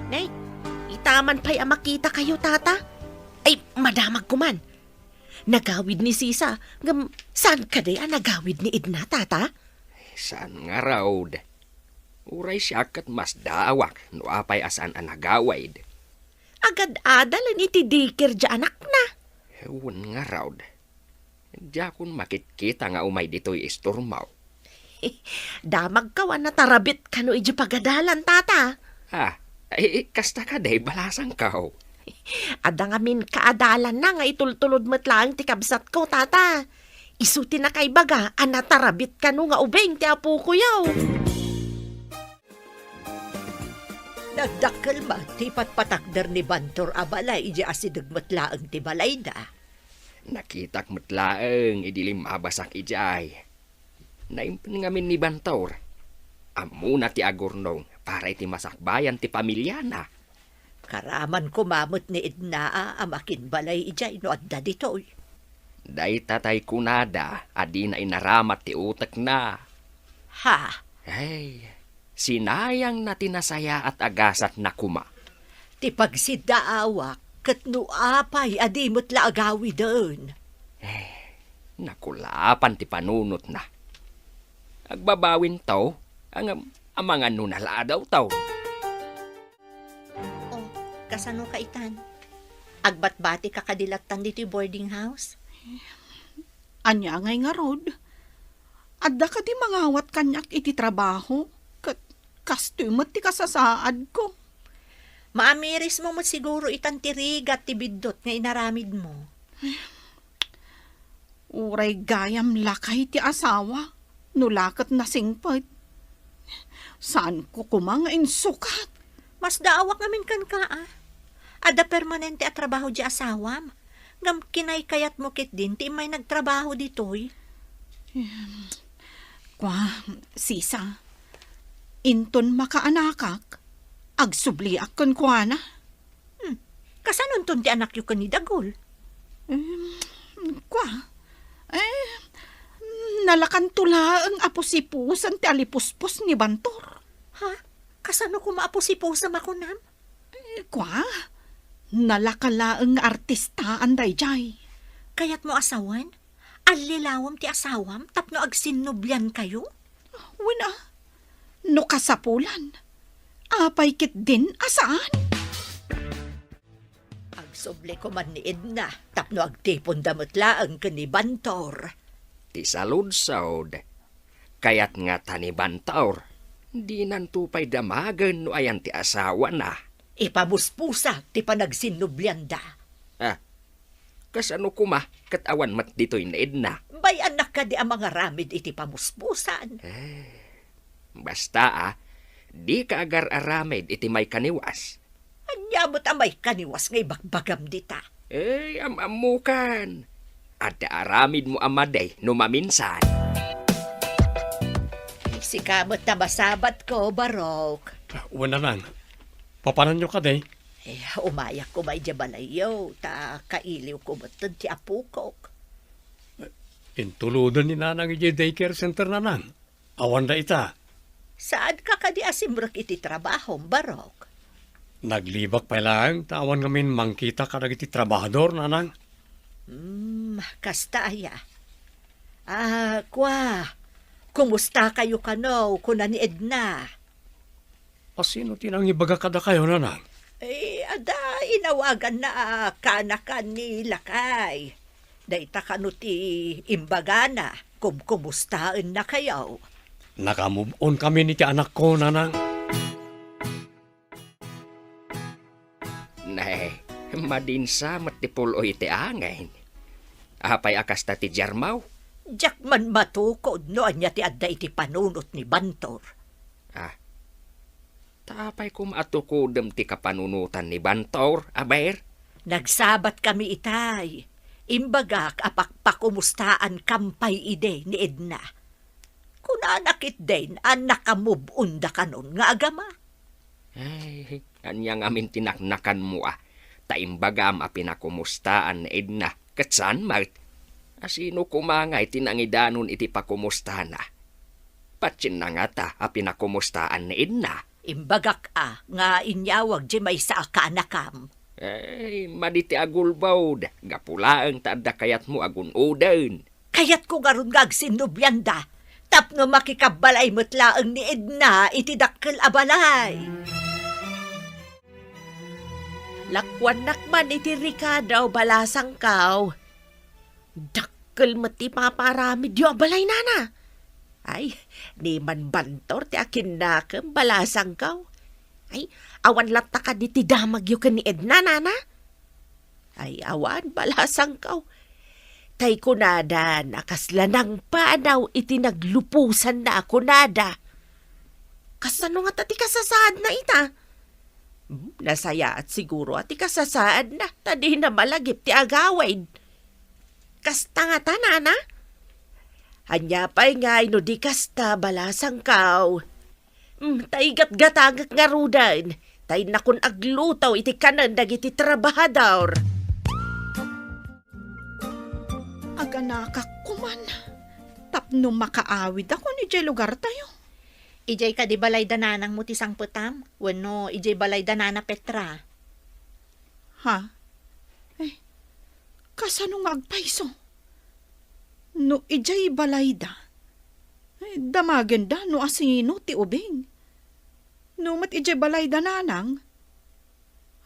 Nay, itaman pay a makitakayo, Tata. Ay, madamagko man. Nagawid ni Sisa, ngem saan kadi a nagawid ni Edna, Tata? Saan ngarud. Uray siak ket masdaawak no apay a saan a nagawid. Agad-adalen iti daycare diay anakna. Wen ngarud. Diakon makitkita nga umay ditoy istormo. Damagko a natarabit kano idiay pagadalan, Tata. Ah, ay, kasta kadi, balasangko. Adda ngamin kaadalanna nga itultulod met laeng ti kabsatko, Tata. Isu ti nakaibaga a natarabit kano nga ubing ti apokoyo. Nagdakkel met ti ipatpatakder ni Bantor a balay idiay asideg met laeng ti balayda. Nakitak met laeng idi limmabasak idiay. Naimpen ngamin ni Bantor. Ammona ti agurnong para iti masakbayan ti pamiliana. Karaman koma met ni Edna a makinbalay idiay no adda ditoy. Dayta tay kunada a dina inaramat ti utekna. Ha? Ay, sinayangna ti nasayaat a gasatna koma. Ti pagsiddaawak ket no apay a di met la agawiden. Eh, nakulapan ti panunotna. Agbabawinto, ngem amangan no naladaw taw. Oh, kasano ka itan? Agbatbati ka kadi lattan ditoy boarding house? Ania ngay ngarud? Adda kadi mangawat kaniak iti trabaho? Ket kastoy met ti kasasaadko. Maamirismo met siguro itan ti rigat ti biddut nga inaramidmo. Uray gayam lakay ti asawa, no la ket nasingpet. Saanko koma nga insukat. Masdaawak ngamin kenka, a. Adda permanente a trabaho diay asawam. Ngem kinaykayatmo ketdin ti immay nagtrabaho ditoy. Em, kua, Sisa, inton makaanakak, agsubliak kenkuana. Hmm. Kasanonton ti anakyo ken ni Dagul? Em, kua, eh, nalakanto laeng a pusipusan ti alipuspos ni Bantor. Ha? Kasano koma a pusipusam a kunam? Eh, kua, nalaka laeng nga artistaan daydiay. Kayatmo a sawen? Allilawem ti asawam tapno agsinnubliankayo? Wen a, no kasapulan, apay ketdin a saan? Agsubli koman ni Edna tapno agtiponda met laeng ken ni Bantor. Ti saludsod, kayat ngata ni Bantor, dinanto pay damagen no ayan ti asawana. Ipamuspusa ti panagsinnublianda. Ah, kasano koma ket awan met ditoy ni Edna? Bay-annak kadi a mangaramid iti pamuspusan? Eh, basta a, dika agar-aramid iti maikaniwas. Ania met a maikaniwas nga ibagbagam dita? Eh, am-ammokan. Adda aramidmo a madi no maminsan. Sika met a masabatko, Barok. Wen, Nanang. Papananyo kadi? Eh, umayak koma idiay balayyo, ta kailiwko metten ti apokok. Intuloden ni Nanang idiay daycare center, Nanang. Awanda ita. Saanka kadi a simrek iti trabahom, Barok? Naglibak pay laeng ta awan ngamin mangkita kadagiti trabahador, Nanang. Hmm, kasta aya. Ah, kua, kumustakayo kano, kuna ni Edna? A, sino ti nangibaga kadakayo, Nanang? Eh, adda inawaganna a kaanakan ni lakay. Dayta kano ti imbagana, kumkumustaennakayo? Naka-move on kami ni ti anakko, Nanang. Nay, madinsa met ti pul-oy ti angin. Apay a kasta ti diarmaw? Diak man matukod no ania ti adda iti panunot ni Bantor. Ah, ta apay koma a tukodem ti kapanunotan ni Bantor, aber? Nagsabat kami itay. Imbagak a pakpakumustaankan pay idi ni Edna. Kunana ketdin a naka-move on da kanon nga agama. Ay, ania ngamin ti naknakanmo a? Ta imbagam a pinakumustaan ni Edna, ket saan met? A sino koma ngay ti nangidanon iti pakumustana? Patienna ngata a pinakumustaan ni Edna? Imbagak a nga inyawag diay maysa a kaanakam. Ay, madi ti agulbod, gapu laeng ta adda kayatmo a gun-oden. Kayatko ngarud nga agsinnublianda, tapno makikabbalay met laeng ni Edna iti dakkel a balay. Lakuannak man iti rikado, balasangkaw. Dakkel met ti ipapaaramidyo a balay, nana. Ay, ni Manbantor ti akinnakem, balasangkaw. Ay, awan latta kadi ti damagyo ken ni Edna, nana? Ay, awan, balasangkaw. Tay kunada, nakasla nangpanaw iti nagluposanna a kunada. Kasano ngata ti kasasaadna ita? Hmm, nasayaat siguro a ti kasasaadna, ta dina malagip ti agawid. Kasta ngata, nana? Ania pay ngay no di kasta, balasangkaw? Hmm, ta igatgatangek ngaruden, ta innakon agluto iti kanen dagiti trabahador. Aganakak koman, tapno makaawidakon idiay lugartayo. Idiay kadi balay da nanangmo ti sangpetam, wenno idiay balay da nana Petra? Ha? Eh, kasano nga agpayso? No idiay balayda, eh, damagenda no asino ti ubing. No met idiay balayda nanang,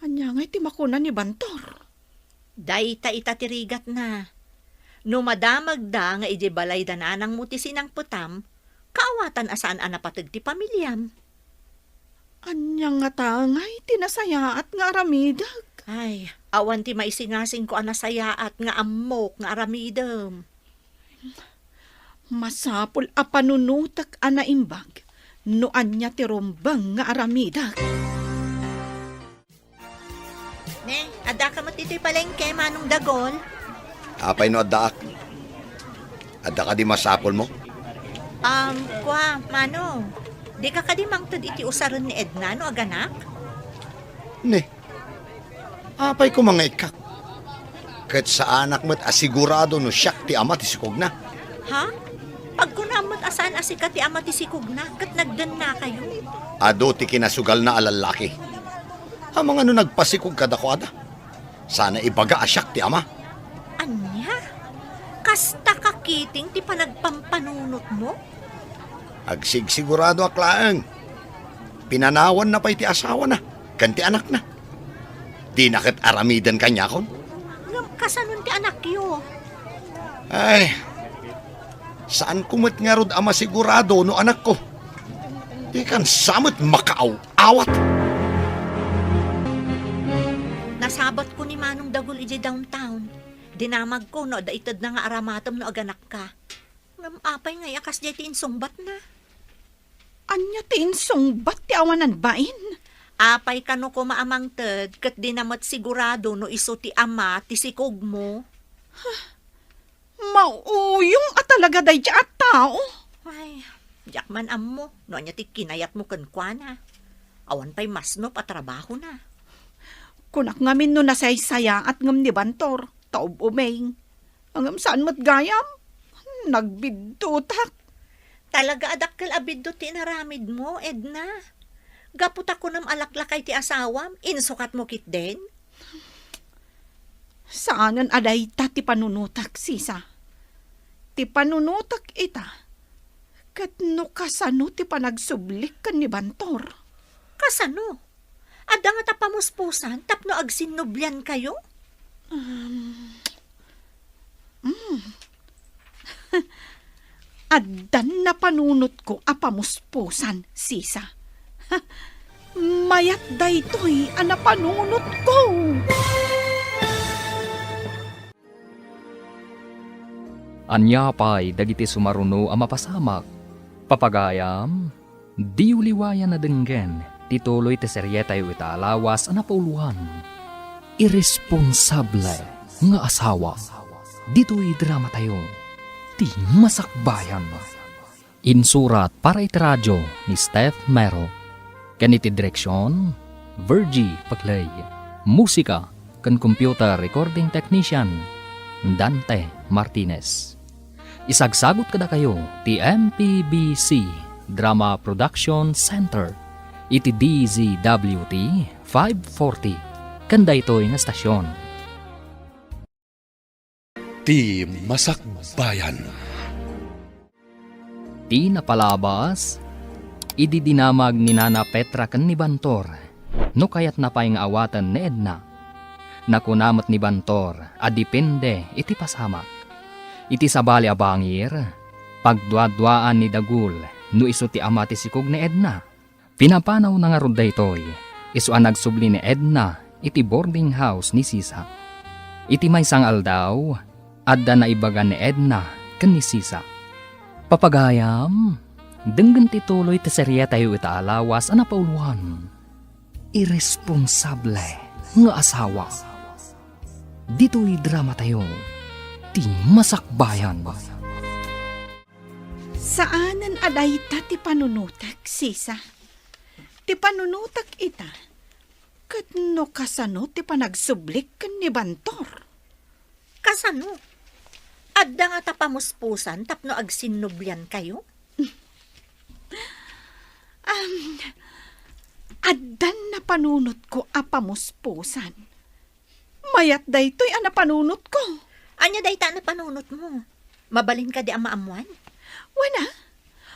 ania ngay ti makuna ni Bantor? Dayta ita ti rigatna. No madamagda nga idiay balayda nanangmo ti sinangpetam, kaawatan a saan a napateg ti pamiliam. Ania ngata ngay ti nasayaat nga aramidek? Ay, awan ti maisingasingko a nasayaat nga ammok nga aramidem. Masapul a panunotek a naimbag no ania ti rumbeng nga aramidek. Ne, addaka met ditoy palengke, Manong Dagol? Apay no addaak? Adda kadi masapulmo? Um, kua, Manong, dika kadi mangted iti usaren ni Edna no aganak? Ne, apay koma nga ikkak? Ket saanak met a sigurado no siak ti ama ti sikogna. Ha? Pagkunam met a saan a sika ti ama ti sikogna ket nagdennakayo? Adu ti kinasugalna a lallaki. Amangan no nagpasikog kadakuada, sana ibaga a siak ti ama. Ania? Kasta kakiting ti panagpampanunotmo? Agsigsiguradoak laeng. Pinanawanna pay ti asawana ken ti anakna. Dina ket aramiden kaniakon. Ngem kasanon ti anakyo? Ay, saanko met ngarud a masigurado no anakko. Dikan sa met makaaw-awat. Nasabatko ni Manong Dagul idiay downtown. Dinamagko no adda itedna nga aramatem no aganakka. Ngem apay ngay a kasdiay ti insungbatna? Ania ti insungbat ti awanan bain? Apay kano koma a mangted ket dina met sigurado no isu ti ama ti sikogmo? Mauyong a talaga daydiay a tao. Ay, diak man ammo no ania ti kinayatmo kenkuana. Awan pay masnop a trabahona. Kunak ngamin no nasaysayaat ngem ni Bantor, ta ub-uming. Ngem saan met gayam? Nagbiddutak. Talaga a dakkel a biddut ti inaramidmo, Edna. Gapu ta kunam a laklakay ti asawam, insukatmo ketdin? Saanen a dayta ti panunotak, sisa. Ti panunotak ita, ket no kasano ti panagsublik ken ni Bantor. Kasano? Adda ngata pamuspusan tapno agsinnubliankayo? Um, mm. Addan napanunotko a pamuspusan, sisa. Mayat daytoy a napanunotko. Ania pay dagiti sumaruno a mapasamak? Papagayam, diyo liwayan a denggen ti tuloy ti serietayo ita a lawas a napauloan, Irresponsable nga Asawa. Ditoy dramatayo, Ti Masakbayan. Insurat para iti radio ni Steph Mero, ken iti direksion, Virgie Paclay. Musika, ken computer recording technician, Dante Martinez. Isagsagut kadakayo ti M P B C Drama Production Center iti D Z W T five forty ken daytoy nga estasion. Ti Masakbayan. Ti napalabas, idi dinamag ni Nana Petra ken ni Bantor, no kayatna pay nga awaten ni Edna. Nakuna met ni Bantor a depende iti pasamak. Iti sabali a bangir, pagduaduaan ni Dagul no isu ti ama ti sikog ni Edna. Pinapanawna ngarud daytoy, isu a nagsubli ni Edna iti boarding house ni Sisa. Iti maysa nga aldaw, adda naibaga ni Edna ken ni Sisa. Papagayam, denggen ti tuloy ti serietayo ita a lawas a napauloan. Irresponsable nga asawa. Ditoy dramatayo, ti Masakbayan. Saanen a dayta ti panunotek, Sisa. Ti panunotek ita, ket no kasano ti panagsublik ken ni Bantor? Kasano? Adda ngata pamuspusan tapno agsinnubliankayo? Am, addan napanunotko a pamuspusan. Mayat daytoy a napanunotko. Ania dayta a napanunotmo? Mabalin kadi a maammuan? Wen a,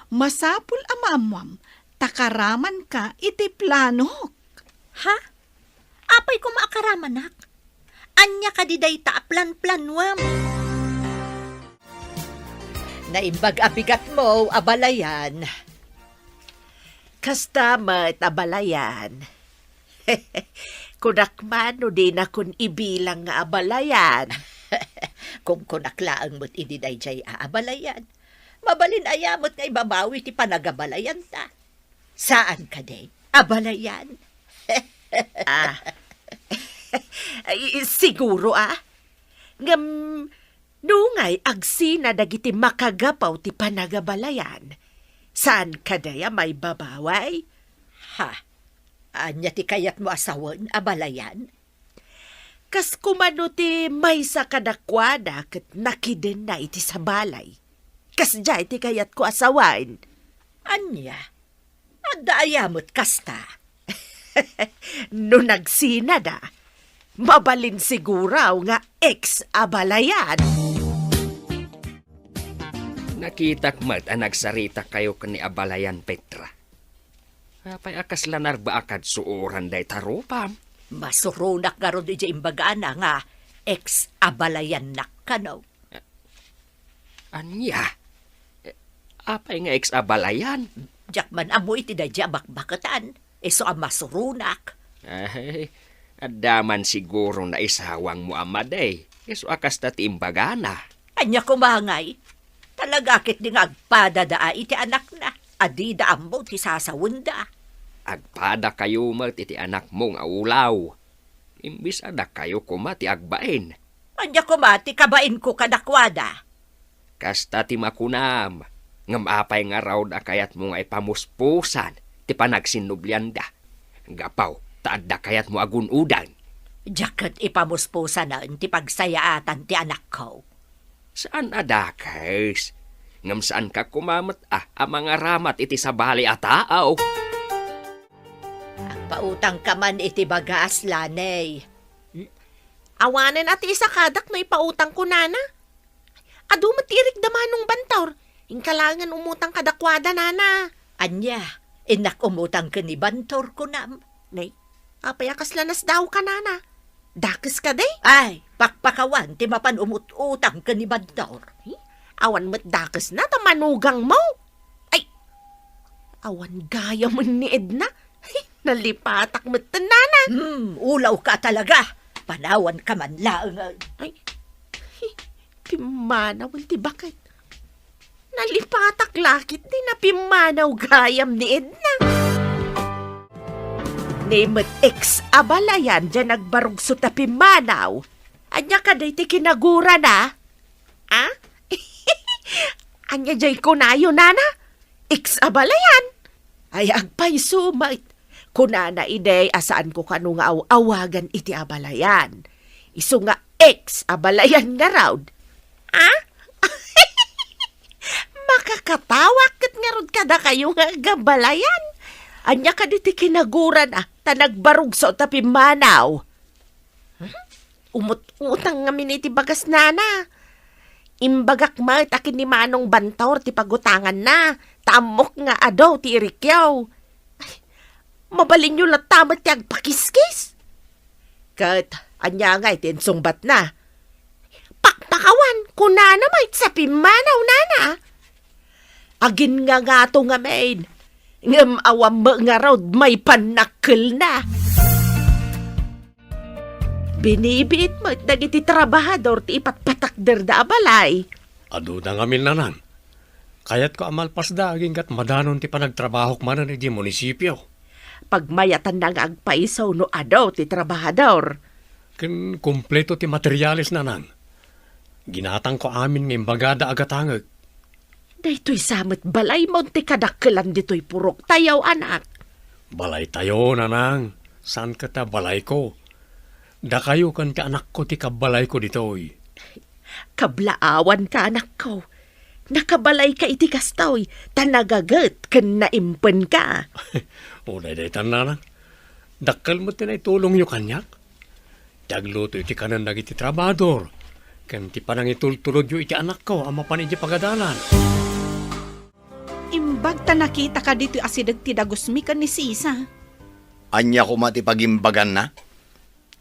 masapul a maammuam ta karamanka iti planok. Ha? Apay koma a karamanak? Ania kadi dayta a planplanuam? Naimbag a bigatmo, abalayan. Kasta met, abalayan. Kunak man no dinakon ibilang nga abalayan. Kunkunak laeng met idi daydiay a abalayan. Mabalin aya met nga ibabawi ti panagabalayanta? Saan kadi, abalayan? Ah. Ay, siguro, ah. Ngem, nungay agsina dagiti makagapu ti panagabalayan, saan kadi a maibabawi? Ha? Ania ti kayatmo a sawen, abalayan? Kas koma no ti maysa kadakuada ket nakidenna iti sabali. Kasdiay ti kayatko a sawen. Ania? Adda aya met kasta? No nagsinada, mabalin siguro nga ex-abalayan. Nakitak met a nagsaritakayo ken ni abalayan, Petra. Apay a kasla narbaakad suoran dayta rupam? Masuronak ngarud idiay imbagana nga ex-abalayannak kano. Ania? Eh, apay nga ex-abalayan? Diak man ammo iti daydiay a bakbaketan. Isu a masuronak. Ay, adda man siguro naisawangmo a madi. Isu a kasta ti imbagana. Ania koma ngay? Talaga ketdi nga agpadada iti anakna a dida ammo ti sasawenda. Agpadakayo met iti anakmo nga ulaw. Imbes a dakayo koma ti agbain. Ania koma ti kabainko kadakuada? Kasta ti makunam, ngem apay ngarud a kayatmo nga ipamuspusan ti panagsinnublianda? Gapu ta adda kayatmo a gun-oden. Diak ket ipamuspusanen ti pagsayaatan ti anakko. Saan a dakes, ngem saanka koma met a, a mangaramat iti sabali a tao. Agpautangka man iti bagas, Laney. Hmm? Awanen a ti isakadak no ipautangko, nana. Adu met ti irikda Manong Bantor. Inka laengen umutang kadakuada, nana. Ania, innak umutang ken ni Bantor, kunam? Nay, apay a kasla nasdaawka, nana? Dakes kadi? Ay, pakpakawan ti mapan umut-utang ken ni Bantor. Eh, awan met dakesna ta manugangmo. Ay, awan gayamen ni Edna. Nalipatak metten, nana. Hmm, ulawka talaga. Panawanka man laeng. Ay, pimmanawen ti baket. Nalipatak la ketdi napimmanaw gayam ni Edna. Ni met ex-abalayan diay nagbarugso ta pimmanaw. Ania kadi ti kinagurana? Ah? Ania diay kunayo, nana? Ex-abalayan? Ay, agpayso met. Kunana idi a saanko kano nga aw-awagan iti abalayan. Isu nga ex a balayan ngarud. Ah? Makakatawak ket ngarud kadakayo nga agabalayan. Ania kadi ti kinagurana, ta nagbarugso ta pimmanaw? Hmm? Umut-utang ngamin iti bagasnana. Imbagak met a ken ni Manong Bantor ti pagutanganna, ta ammok nga adu ti irikyo. Ay, mabalinyo latta met ti agpakiskis. Ket ania ngay ti insungbatna? Pakpakawan, kunana met sa pimmanaw, nana. Aginngangato ngamin, ngem awan met ngarud maipan nakkelna. Binibiit met dagiti trabahador ti ipatpatakderda a balay. Aduna ngamin, Nanang. Kayatko a malpasda agingga't madanon ti panagtrabahok manen idiay munisipio. Pagmayatanna nga agpaiso no adu ti trabahador. Ken kompleto ti materiales, Nanang. Ginatangko amin nga imbagada a gatangek. Daytoy sa met balaymo ti kadakkelan ditoy puroktayo, anak. Balaytayo, Nanang. Saan ket a balayko. Dakayo ken ti anakko ti kabbalayko ditoy. Kablaawanka, anakko. Nakabalayka iti kastoy, ta nagaget ken naimpenka. Uray daytan, Nanang. Dakkel met ti naitulongyo kaniak. Ti agluto iti kanen dagiti trabahador, ken ti panangitultulodyo iti anakko a mapan idiay pagadalan. Imbag ta nakitaka ditoy asideg ti dagusmi ken ni Sisa. Ania koma ti pagimbaganna?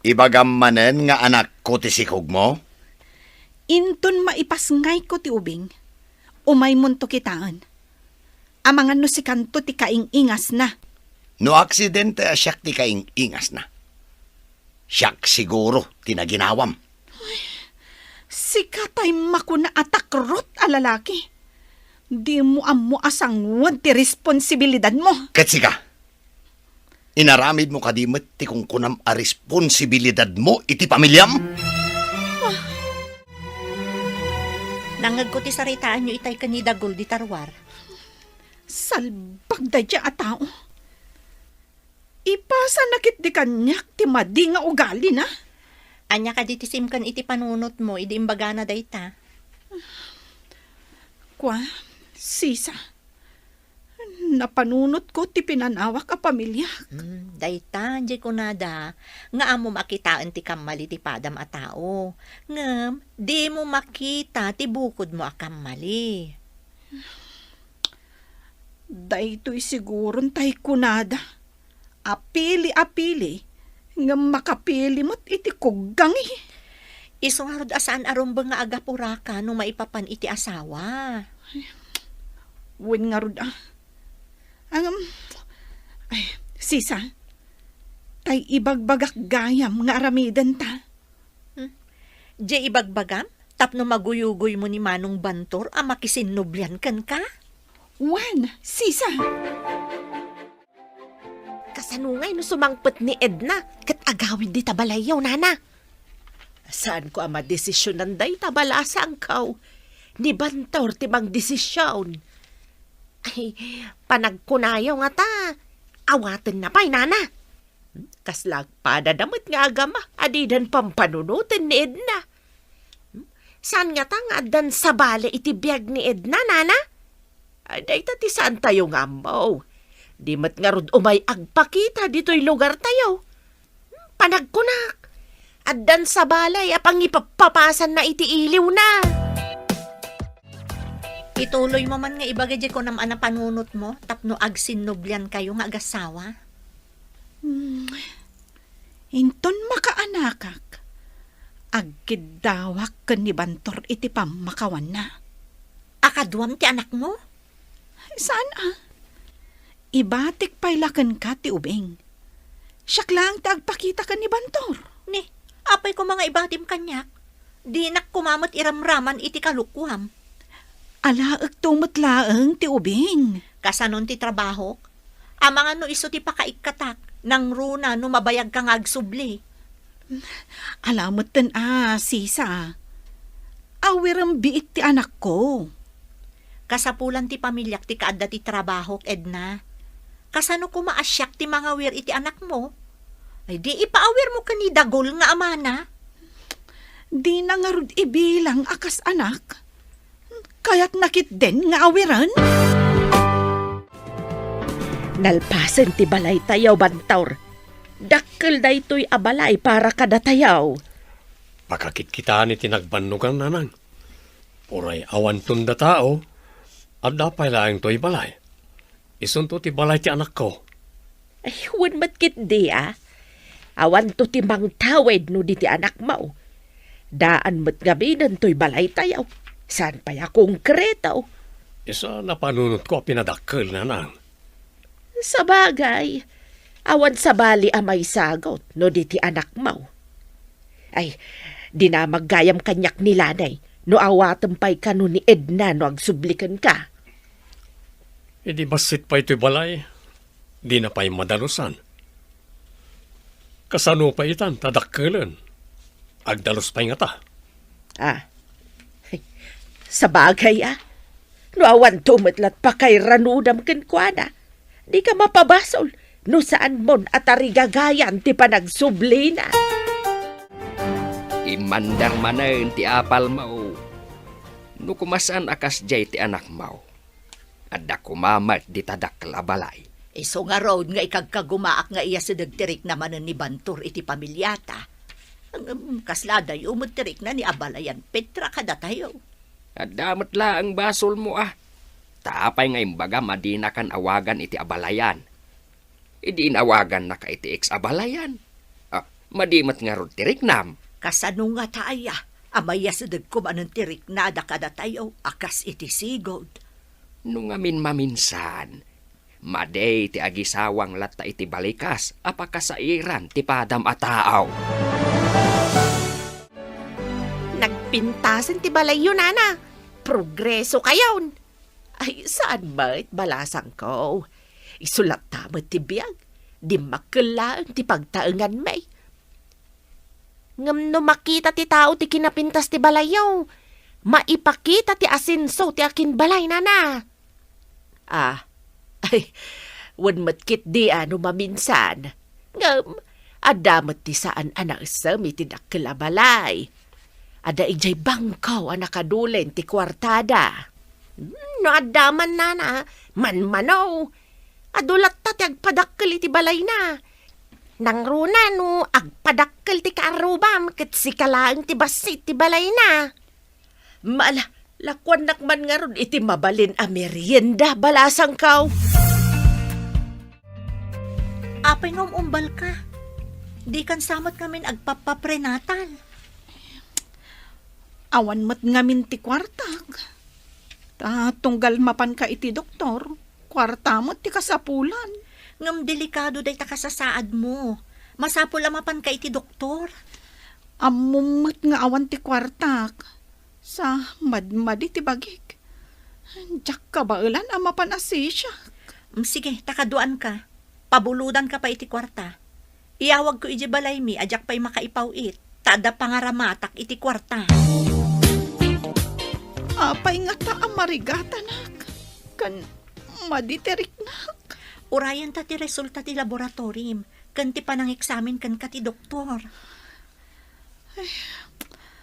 Ibagam manen nga anakko ti sikogmo? Inton maipasngayko ti ubing, umaymonto kitaen. Amangan no sikanto ti kaing-ingasna. No aksidente a siak ti kaing-ingasna, siak siguro ti naginawam. Sika tay makuna a takrot a lalaki. Dimo ammo a sanguan ti responsibilidadmo. Ket sika, inaramidmo kadi met ti kunkunam a responsibilidadmo iti pamiliam? Nangngegko ti saritaanyo itay ken ni Dagul dita ruar. Salbag daydiay a tao. Ipasana ketdi kaniak ti madi nga ugalina. Ania kadi ti simken iti panunotmo idi imbagana dayta? Kua, Sisa, napanunotko ti pinanawak a pamiliak. Hmm, dayta, diay kunada, nga ammom a kitaen ti kammali ti padam a tao. Ngem, dimo makita ti bukodmo a kammali. Daytoy siguron tay kunada, apili-apili, ngem makapili met iti kuggangi. Isu ngarud a saan a rumbeng nga agapuraka no maipapan iti asawa. Wen ngarud a. Ngem, ay, Sisa, tay ibagbagak gayam nga aramidenta. Hmm? Diay ibagbagam tapno maguyugoymo ni Manong Bantor a makisinnublian kenka? Wen, Sisa. Kasano ngay no sumangpet ni Edna ket agawid dita balayyo, nana? Saanko a madesisionan dayta, balasangko. Ni Bantor ti mangdesisyon. Ay, panagkunayo ngata, awatenna pay, nana. Kasla agpadada met nga agama a didan pampanunoten ni Edna. Saan ngata nga addan sabali iti biag ni Edna, nana? Ay, dayta ti saantayo nga ammo. Di met ngarud umay agpakita ditoy lugartayo. Panagkunak, addan sabali a pangipappapasanna iti iliwna. Ituloymo man nga ibaga diay kunam a napanunotmo tapno agsinnubliankayo nga agassawa. Hmm. Inton makaanakak, agkiddawak ken ni Bantor iti pammakawanna. A kaduam ti anakmo? Saan a. Ibatik pay la kenka ti ubing. Siak laeng ti agpakita ken ni Bantor. Ni, apay koma nga ibatim kaniak? Dinak koma met iramraman iti kalokuam. Alaekto met laeng ti ubing. Kasanon ti trabahok? Amangan no isu ti pakaikkatak, nangruna no mabayagka nga agsubli. Ala metten a, Sisa. Awirem biit ti anakko. Kasapulan ti pamiliak ti kaadda ti trabahok, Edna. Kasano koma a siak ti mangawir iti anakmo? Ay, di ipaawirmo ken ni Dagul nga amana. Dina ngarud ibilang a kas anak. Kayatna ketdin nga awiren? Nalpasen ti balaytayo, Bantor. Dakkel daytoy a balay para kadatayo. Pakakitkitaan iti nagbannogan, nanang. Uray awanton da tao, adda pay laeng toy balay. Isunto ti balay ti anakko. Ay, wen met ketdi a. Awanto ti mangtawid no di ti anakmo. Daan met ngaminen toy balaytayo. Saan pay a konkreto. Isu a napanunotko a pinadakkel, nanang. Sabagay, awan sabali a maisagut no di ti anakmo. Ay, dinamag gayam kaniak ni Lani no awatem pay kano ni Edna no agsubli kenka. Idi bassit pay toy balay, dina pay madalusan. Kasano pay itan ta dakkelen? Agdalus pay ngata. Ah. Sabagay a. No awanto met lat pakairanudam kenkuana, dika mapabasol no saanmon a tarigagayan ti panagsublina. Immandar manen ti apalmo. No koma saan a kasdiay ti anakmo, adda koma met dita dakkel a balay. Isu ngarud nga ikagkagumaak nga iyasideg ti rikna manen ni Bantor iti pamiliata. Ngem kasla adayo met ti rikna ni abalayan Petra kadatayo. Adda met laeng basolmo a. Ta apay nga imbagam a dinakan awagan iti abalayan? Idi inawagannaka iti ex abalayan. Ah, madi met ngarud ti riknam. Kasano ngata aya a mayasidegko manen ti riknada kadatayo a kas iti sigud? No ngamin maminsan, madi ti agisawang latta iti balikas a pakasairan ti padam a tao. Nagpintasen ti balayyo, nana. Progreso kayon. Ay, saan met, balasangko. Isu latta met ti biag. Dimmakkel laeng ti pagtaenganmi. Ngem no makita ti tao ti kinapintas ti balayyo, maipakita ti asenso ti akinbalay, nana. Ah, ay, wen met ketdi a no maminsan. Ngem, adda met ti saan a naisem iti dakkel a balay. Adda idiay bangko a nakadulen ti kuartada. Hmm, no adda man, nana, manmano. Adu latta ti agpadakkel iti balayna. Nangruna no agpadakkel ti kaarrubam ket sika laeng ti bassit ti balayna. Mala, lakuannak man ngarud iti mabalin a merienda, balasangko. Apay nga um-umbalka? Dikan sa met ngamin agpappaprenatal. Awan met ngamin ti kuartak. Ta tunggal mapanka iti doktor, kuarta met ti kasapulan. Ngem delikado dayta kasasaadmo. Masapul a mapanka iti doktor. Ammom met nga awan ti kuartak. Sa madmadi ti bagik. Diak kabaelan a mapan a sisiak. Mm, sige, ta kaduaanka. Pabulodanka pay iti kuarta. Iyawagko idiay balaymi a diak pay makaipaw-it, ta adda pangaramatak iti kuarta. Apay ngata a marigatanak? Ken madi ti riknak? Urayenta ti resulta ti laboratorim ken ti panangeksamin kenka ti doktor.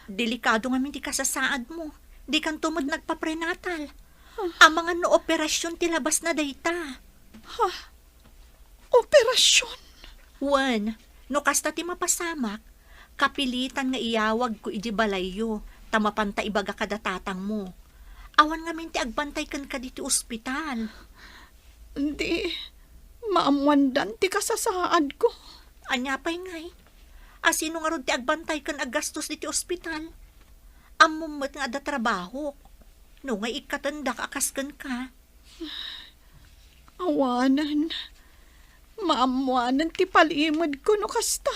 Delikado ngamin ti kasasaadmo. Dikanto met nagpaprenatal. Amangan no operasion ti labasna dayta. Ha? Operasion? Wen, no kasta ti mapasamak, kapilitan nga iyawagko idiay balayyo, ta mapanta ibaga kada tatangmo. Awan ngamin ti agbantay kenka ditoy ospital. Di, maammoandan ti kasasaadko. Ania pay ngay? Asino ngarud ti agbantay ken aggastos ditoy ospital? Ammom met nga adda trabahok. No ngay ikkatendak a kas kenka. Awanen. Maammoanen ti palimedko no kasta.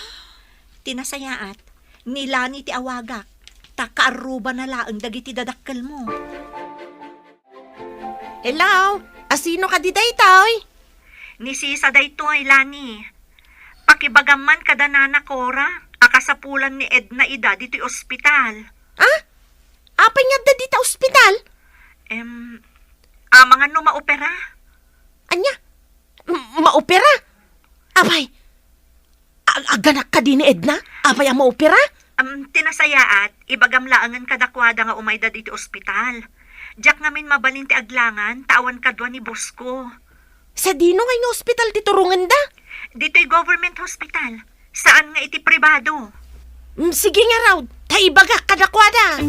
Ti nasayaat, ni Lani ti awagak, ta kaarrubana laeng dagiti dadakkelmo. Hello? Asino kadi daytoy? Ni Sisa daytoy, Lani. Pakibagam man kada Nana Cora a kasapulan ni Edna ida ditoy ospital. Ah? Apay nga adda dita ospital? Em, amangan no maopera? Ania? M-, maopera? Apay, ag-, aganak kadi ni Edna? Apay a maopera? Am, ti nasayaat, ibagam laengen kadakuada nga umayda ditoy ospital. Diak ngamin mabalin ti aglangan, ta awan kadua ni boss ko. Sadino ngay nga ospital ti turongenda? Ditoy government hospital. Saan nga iti pribado. Mm, sige ngarud, ta ibagak kadakuada.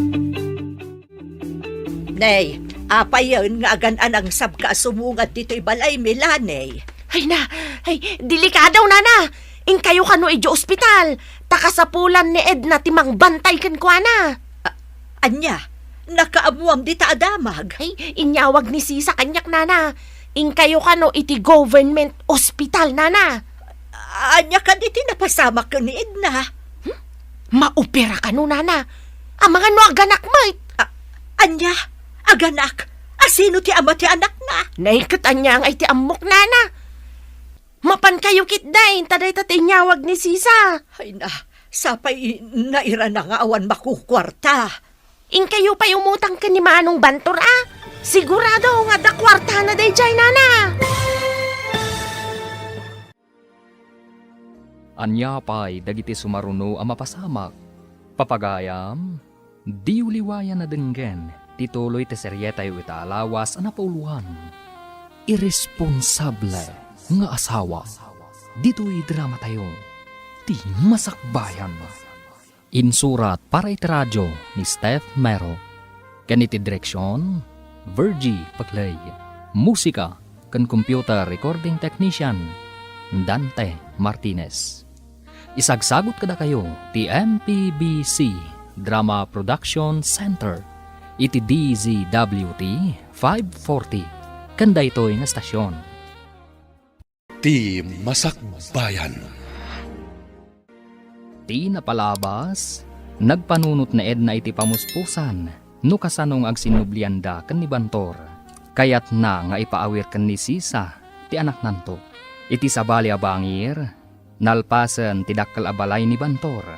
Nay, apayen nga agan-anangsabka a sumungad ditoy balaymi, Lani? Ay na, ay, delikado, nana. Inkayo kano idiay ospital. Ta kasapulan ni Edna ti mangbantay kenkuana. A-, ania? Nakaammuam dita a damag? Ay, inyawag ni Sisa kaniak, nana. Inkayo kano iti government ospital, nana. Ania kadi ti napasamak ken ni Edna? Hmm? Maopera kano, nana. Amangan no aganak met. A-, ania? Aganak? A sino ti ama ti anakna? Nay, ket ania ngay ti ammok, nana? Mapankayo ketdin, ta dayta ti inyawag ni Sisa. Ay na, sapay nairana nga awan makukuarta. Inkayo pay umutang ken ni Manong Bantor, a? Sigurado nga adda kuartana daydiay, nana. Ania pay dagiti sumaruno a mapasamak? Papagayam, diyo liwayan a denggen ti tuloy ti serietayo ita a lawas a napauluan, Iresponsable nga Asawa. Ditoy dramatayo, Ti Masakbayan. Insurat para iti radio ni Steph Mero, ken iti direksion, Virgie Paclay. Musika ken computer recording technician, Dante Martinez. Isagsagut kadakayo ti M P B C Drama Production Center iti D Z W T five forty ken daytoy nga estasion. Ti Masakbayan. Ti napalabas, nagpanunot ni Edna iti pamuspusan no kasano nga agsinnublianda ken ni Bantor. Kayatna nga ipaawir ken ni Sisa ti anaknanto. Iti sabali a bangir, nalpasen ti dakkel a balay ni Bantor.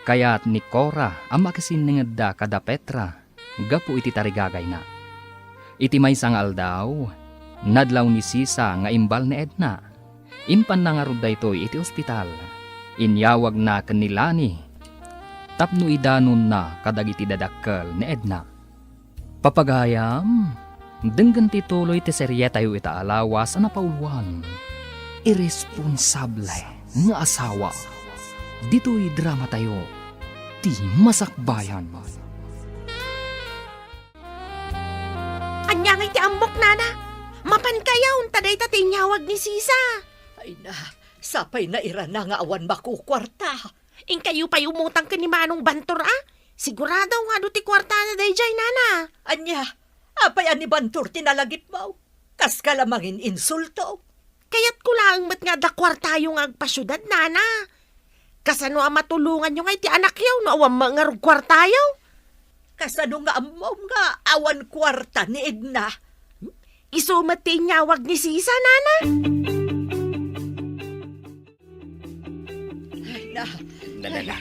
Kayat ni Cora a makisinningedda kada Petra gapu iti tarigagayna. Iti maysa nga aldaw, nadlaw ni Sisa nga imbal ni Edna. Impanna ngarud daytoy iti ospital. Inyawagna ken ni Lani tapno idanonna kadagiti dadakkel ni Edna. Papagayam, denggen ti tuloy ti serietayo ita a lawas a napauluan, Iresponsable nga Asawa. Ditoy dramatayo, Ti Masakbayan. Ania ngay ti ammok, nana? Mapankayon, ta dayta ti inyawag ni Sisa. Ay na, sapay nairana nga awan makukuarta. Inkayo pay umutang ken ni Manong Bantor, a? Sigurado nga adu ti kuartana daydiay, nana. Ania? Apay a ni Bantor ti nalagipmo? Kaska la mangin-insulto. Kayatko laeng met nga adda kuartayo nga agpasiudad, nana. Kasano a matulonganyo ngay ti anakyo no awan met ngarud kuartayo? Kasano nga ammom nga awan kuarta ni Edna? Isu met ti inyawag ni Sisa, nana. Ay, na. Nanana,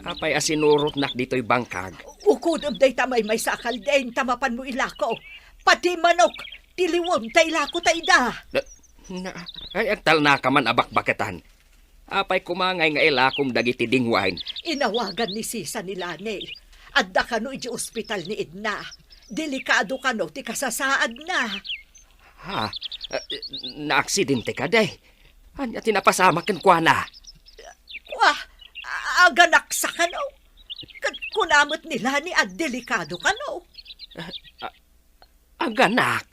apay a sinurotnak ditoy bangkag? Ukodem dayta maymaysa a kalding ta mapanmo ilako. Pati manok, ti liwem ta ilako ta ida. Na, na, ay, agtalnaka man a bakbaketan. Apay koma ngay nga ilakom dagiti dingwain? Inawagan ni Sisa ni Lani. Adda kano iti ospital ni Edna. Delikado kano ti kasasaadna. Ha? Eh, naaksidente kadi? Ania ti napasamak kenkuana? Kua, a-, aganaksa kano. Ket kuna met ni Lani a delikado kano. Ah, ah, aganak?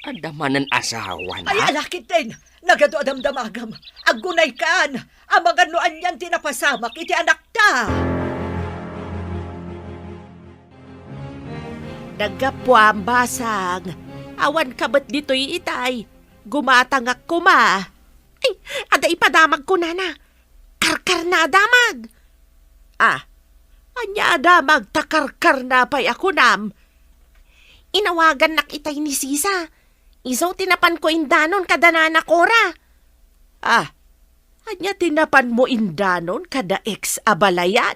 Adda manen asawana? Ay, alakit din! Nagadu a damdamagam. Aggunaykan! Amangan no anian ti napasamak iti anakta! Naggapuam, basang. Awan ka met ditoy itay. Gumatangak koma. Ay, adda ipadamagko, nana. Karkarna a damag. Ah, ania a damag ta karkarna pay a kunam? Inawagannak itay ni Sisa. Isu ti napanko indanon kada nana Cora. Ah, ania ti napanmo indanon kada ex a balayan?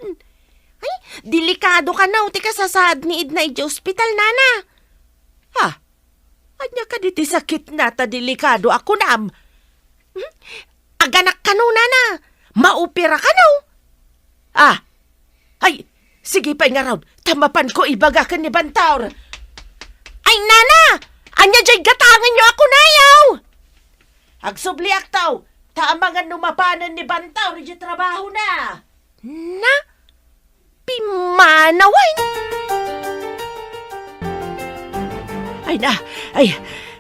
Ay, delikado kano ti kasasaad ni Edna idiay ospital, nana. Ah, ania kadi ti sakitna ta delikado a kunam? Hmm? Aganak kano, nana? Maopera kano? Ah, Ay, sige pay ngarud, ta mapanko ibaga ken ni Bantor. Ay, nana! Ania jay gatangenyo a kunayo? Agsubliakto, ta amangan no mapanen ni Bantor iti trabahona. Na? Pimmanawen? Ay na, ay,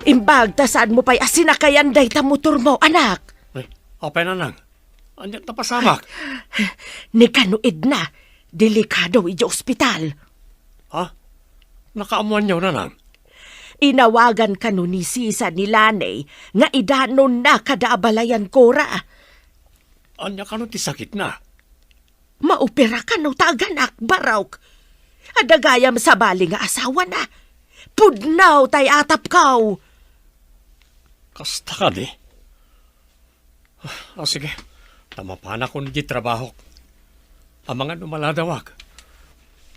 imbag ta saanmo pay a sinakayan dayta motormo, anak. Ay, apay, nanang? Ania't napasamak? Ni kano, Edna, delikado iti ospital. Ha? Nakaammoanyo, nanang? Inawagan kano ni Sisa ni Lani nga idanonna kada abalayan, Cora. Ania kano ti sakitna? Maopera kano ta aganak, barok. Adda gayam sabali nga asawana. Pudno tay atapko. Kasta kadi? Ah, sige. Ta mapanakon iti trabahok. Amangan no maladawak.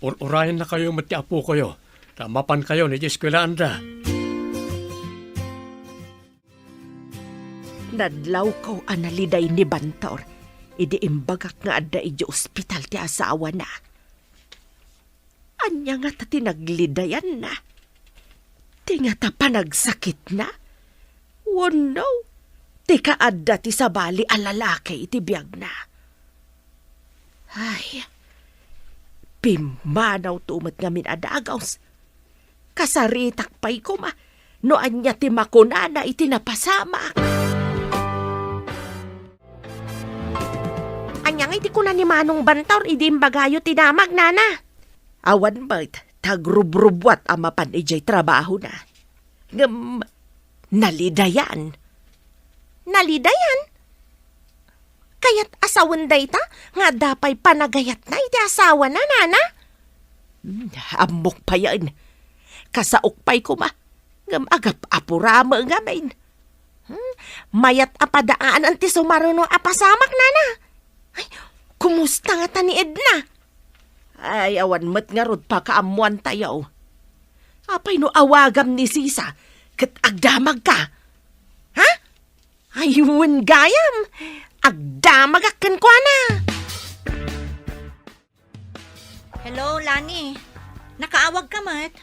Ur-urayennakayo met ti apokoyo, ta mapankayo iti eskuelaanda. Nadlawko a naliday ni Bantor idi imbagak nga adda iti ospital ti asawana. Ania ngata ti naglidayanna? Ti ngata panagsakitna? Wenno ti kaadda ti sabali a lalaki iti biagna? Ay, pimmanawto met ngamin a dagus. Kasaritak pay koma no ania ti makunana iti napasamak. Ania nga iti kuna ni Manong Bantor idi imbagayo ti damag, nana? Awan met, ta agrubrubbuat a mapan idiay trabahona. Ngem, nalidayan. Nalidayan? Kayat a sawen dayta nga adda pay panagayatna iti asawana, nana? Hmm, ammok payen. Kasaok pay koma, ngem agap-apurami ngamin. Hmm, mayat a padaanan ti sumaruno a pasamak, nana. Ay, kumusta ngata ni Edna? Ay, awan met ngarud pakaammoantayo. Apay no awagam ni Sisa ket agdamagka? Ha? Ay, wen gayam, agdamagak kenkuana. Hello, Lani. Nakaawag ka met?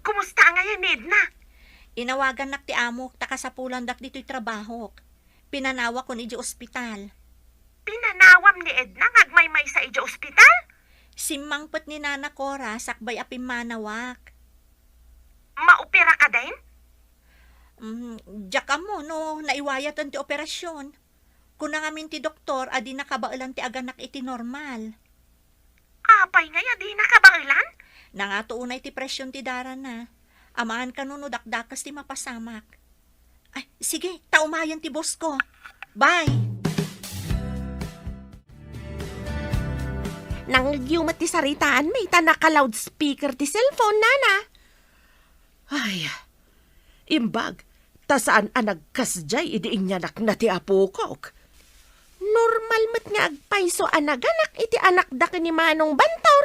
Kumusta ngayen ni Edna? Inawagannak ti amok ta kasapulandak ditoy trabahok. Pinanawakon idiay ospital. Pinanawam ni Edna nga agmaymaysa idiay ospital? Simmangpet ni Nana Cora sakbay a pimmanawak. Maopera kadin? Mm, diak ammo no naiwayaten ti operasyon. Kuna ngamin ti doktor a dina kabaelan ti aganak iti normal. Apay ngay a dina kabaelan? Nangato unay ti presyon ti darana. Amaan kano no dakdakes ti mapasamak. Ay, sige, ta umayen ti boss ko. Bye! Nangngegyo met ti saritaanmi ta naka-loudspeaker ti cellphone, nana. Ay, imbag, ta saan a nagkasdiay idi inyanakna ti apokok. Normal met nga agpayso a naganak iti anakda ken ni Manong Bantor.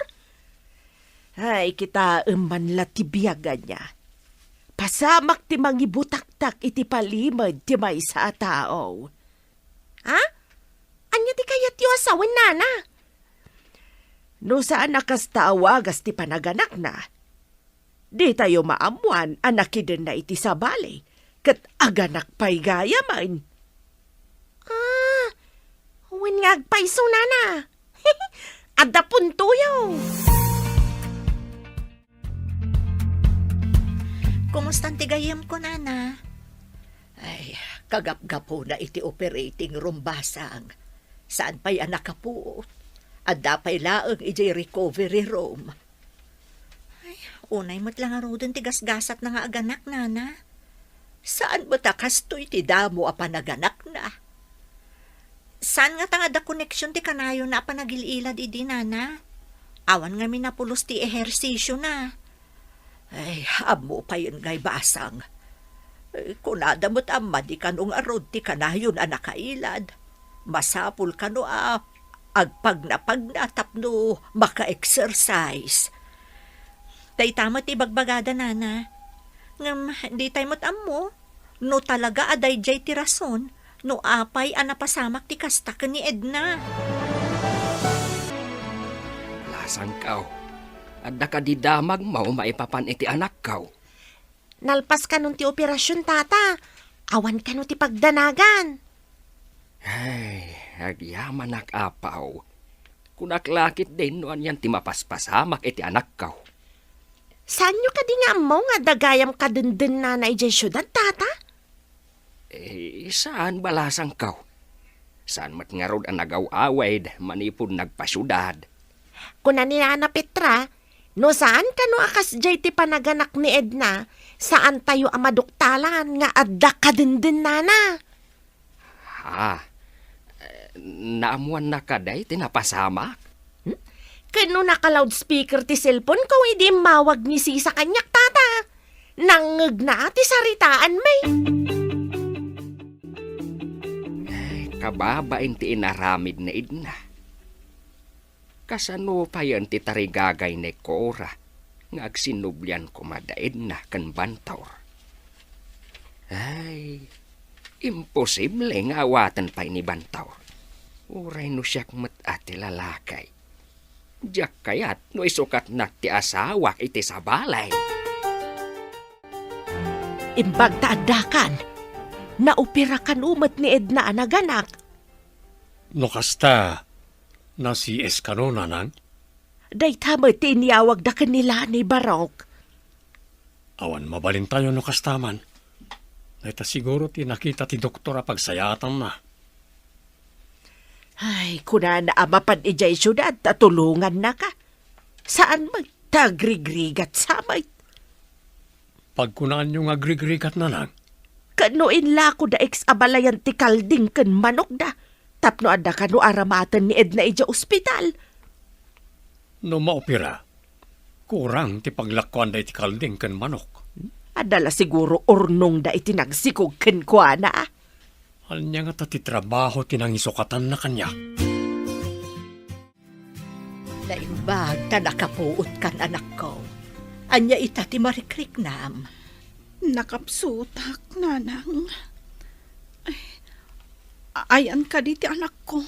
Ay, kitaem man la ti biag ania. Pasamak ti mangibutaktak iti palimed ti maysa a tao. Ha? Ania ti kayatyo a sawen, nana? No saan a kasta a wagas ti panaganakna, ditayo maammoan a nakidenna iti sabali ket aganak pay gayamen. Ah, wen nga agpayso, nana. Adda puntoyo. Kumustan ti gayyemko, nana? Ay, kagapgapuna iti operating room, basang. Saan pay a nakapuot. Adda pay laeng idiay recovery room. Ay, unay met la ngaruden ti gasgasatna nga aganak, nana. Saan met a kastoy ti damo a panaganakna? Saan ngata nga adda koneksion ti kanayonna a panagil-ilad idi, nana? Awan ngamin a pulos ti ehersisiona. Ay, ammo payen ngay, basang. Eh, kunada met a madi kano ngarud ti kanayon a nakailad. Masapul kano a agpagnapagna tapno maka-exercise. Dayta met ti ibagbagada, nana. Ngem, ditay met ammo no talaga a daydiay ti rason no apay a napasamak ti kasta ken ni Edna. Sangkaw, adda kadi damagmo maipapan iti anakkaw? Nalpas kanon ti operasion, Tata. Awan kano ti pagdanagan. Ay, agyamanak, Apaw. Kunak la ketdin no anian ti mapaspasamak iti anakkaw. Saanyo kadi nga ammo nga adda gayam kadendennana idiay siudad, Tata? Eh, saan balasangko. Saan met ngarud a nagaw-awid manipud nagpasiudad. Kuna ni Nana Petra, no saan kano a kasdiay ti panaganak ni Edna, saantayo a maduktalan nga adda kadendennana. Ha? Eh, naammoanna kadi ti napasamak? Hmm? Ken no naka-loudspeaker ti cellphone ko idi immawag ni Sisa kaniak, Tata. Nangngegna ti saritaanmi. Kababain ti inaramid ni Edna. Kasano payen ti tarigagay ni Cora nga agsinublian koma da Edna ken Bantor? Ay, imposible nga awaten pay ni Bantor. Uray no siak met a ti lalaki. Diak kayat no isukatnak ti asawak iti sabali. Imbag ta addakan, naopera kano met ni Edna a naganak. No kasta, na-C S kano, nanang? Dayta met ti inyawagda ken ni Lani, Barok. Awan mabalintayo no kasta man. Dayta siguro ti nakita ti doktor a pagsayaatanna. Ay, kunana a mapan idiay siudad ta tulongannaka. Saan met ta agrigrigat sa met. Pagkunaanyo nga agrigrigat, nanang? Ken no inlako da X a balayan ti kalding ken manokda, tapno adda kano aramaten ni Edna idiay ospital. No maopera, kurang ti paglakuanda iti kalding ken manok. Adda la siguro urnongda iti nagsikog kenkuana. Ania ngata ti trabaho ti nangisukatanna kaniak? Naimbag ta nakapuotkan, anakko. Ania ita ti marikriknam? Nakapsutak, nanang. Ay, a-, ayan kadi ti anakko?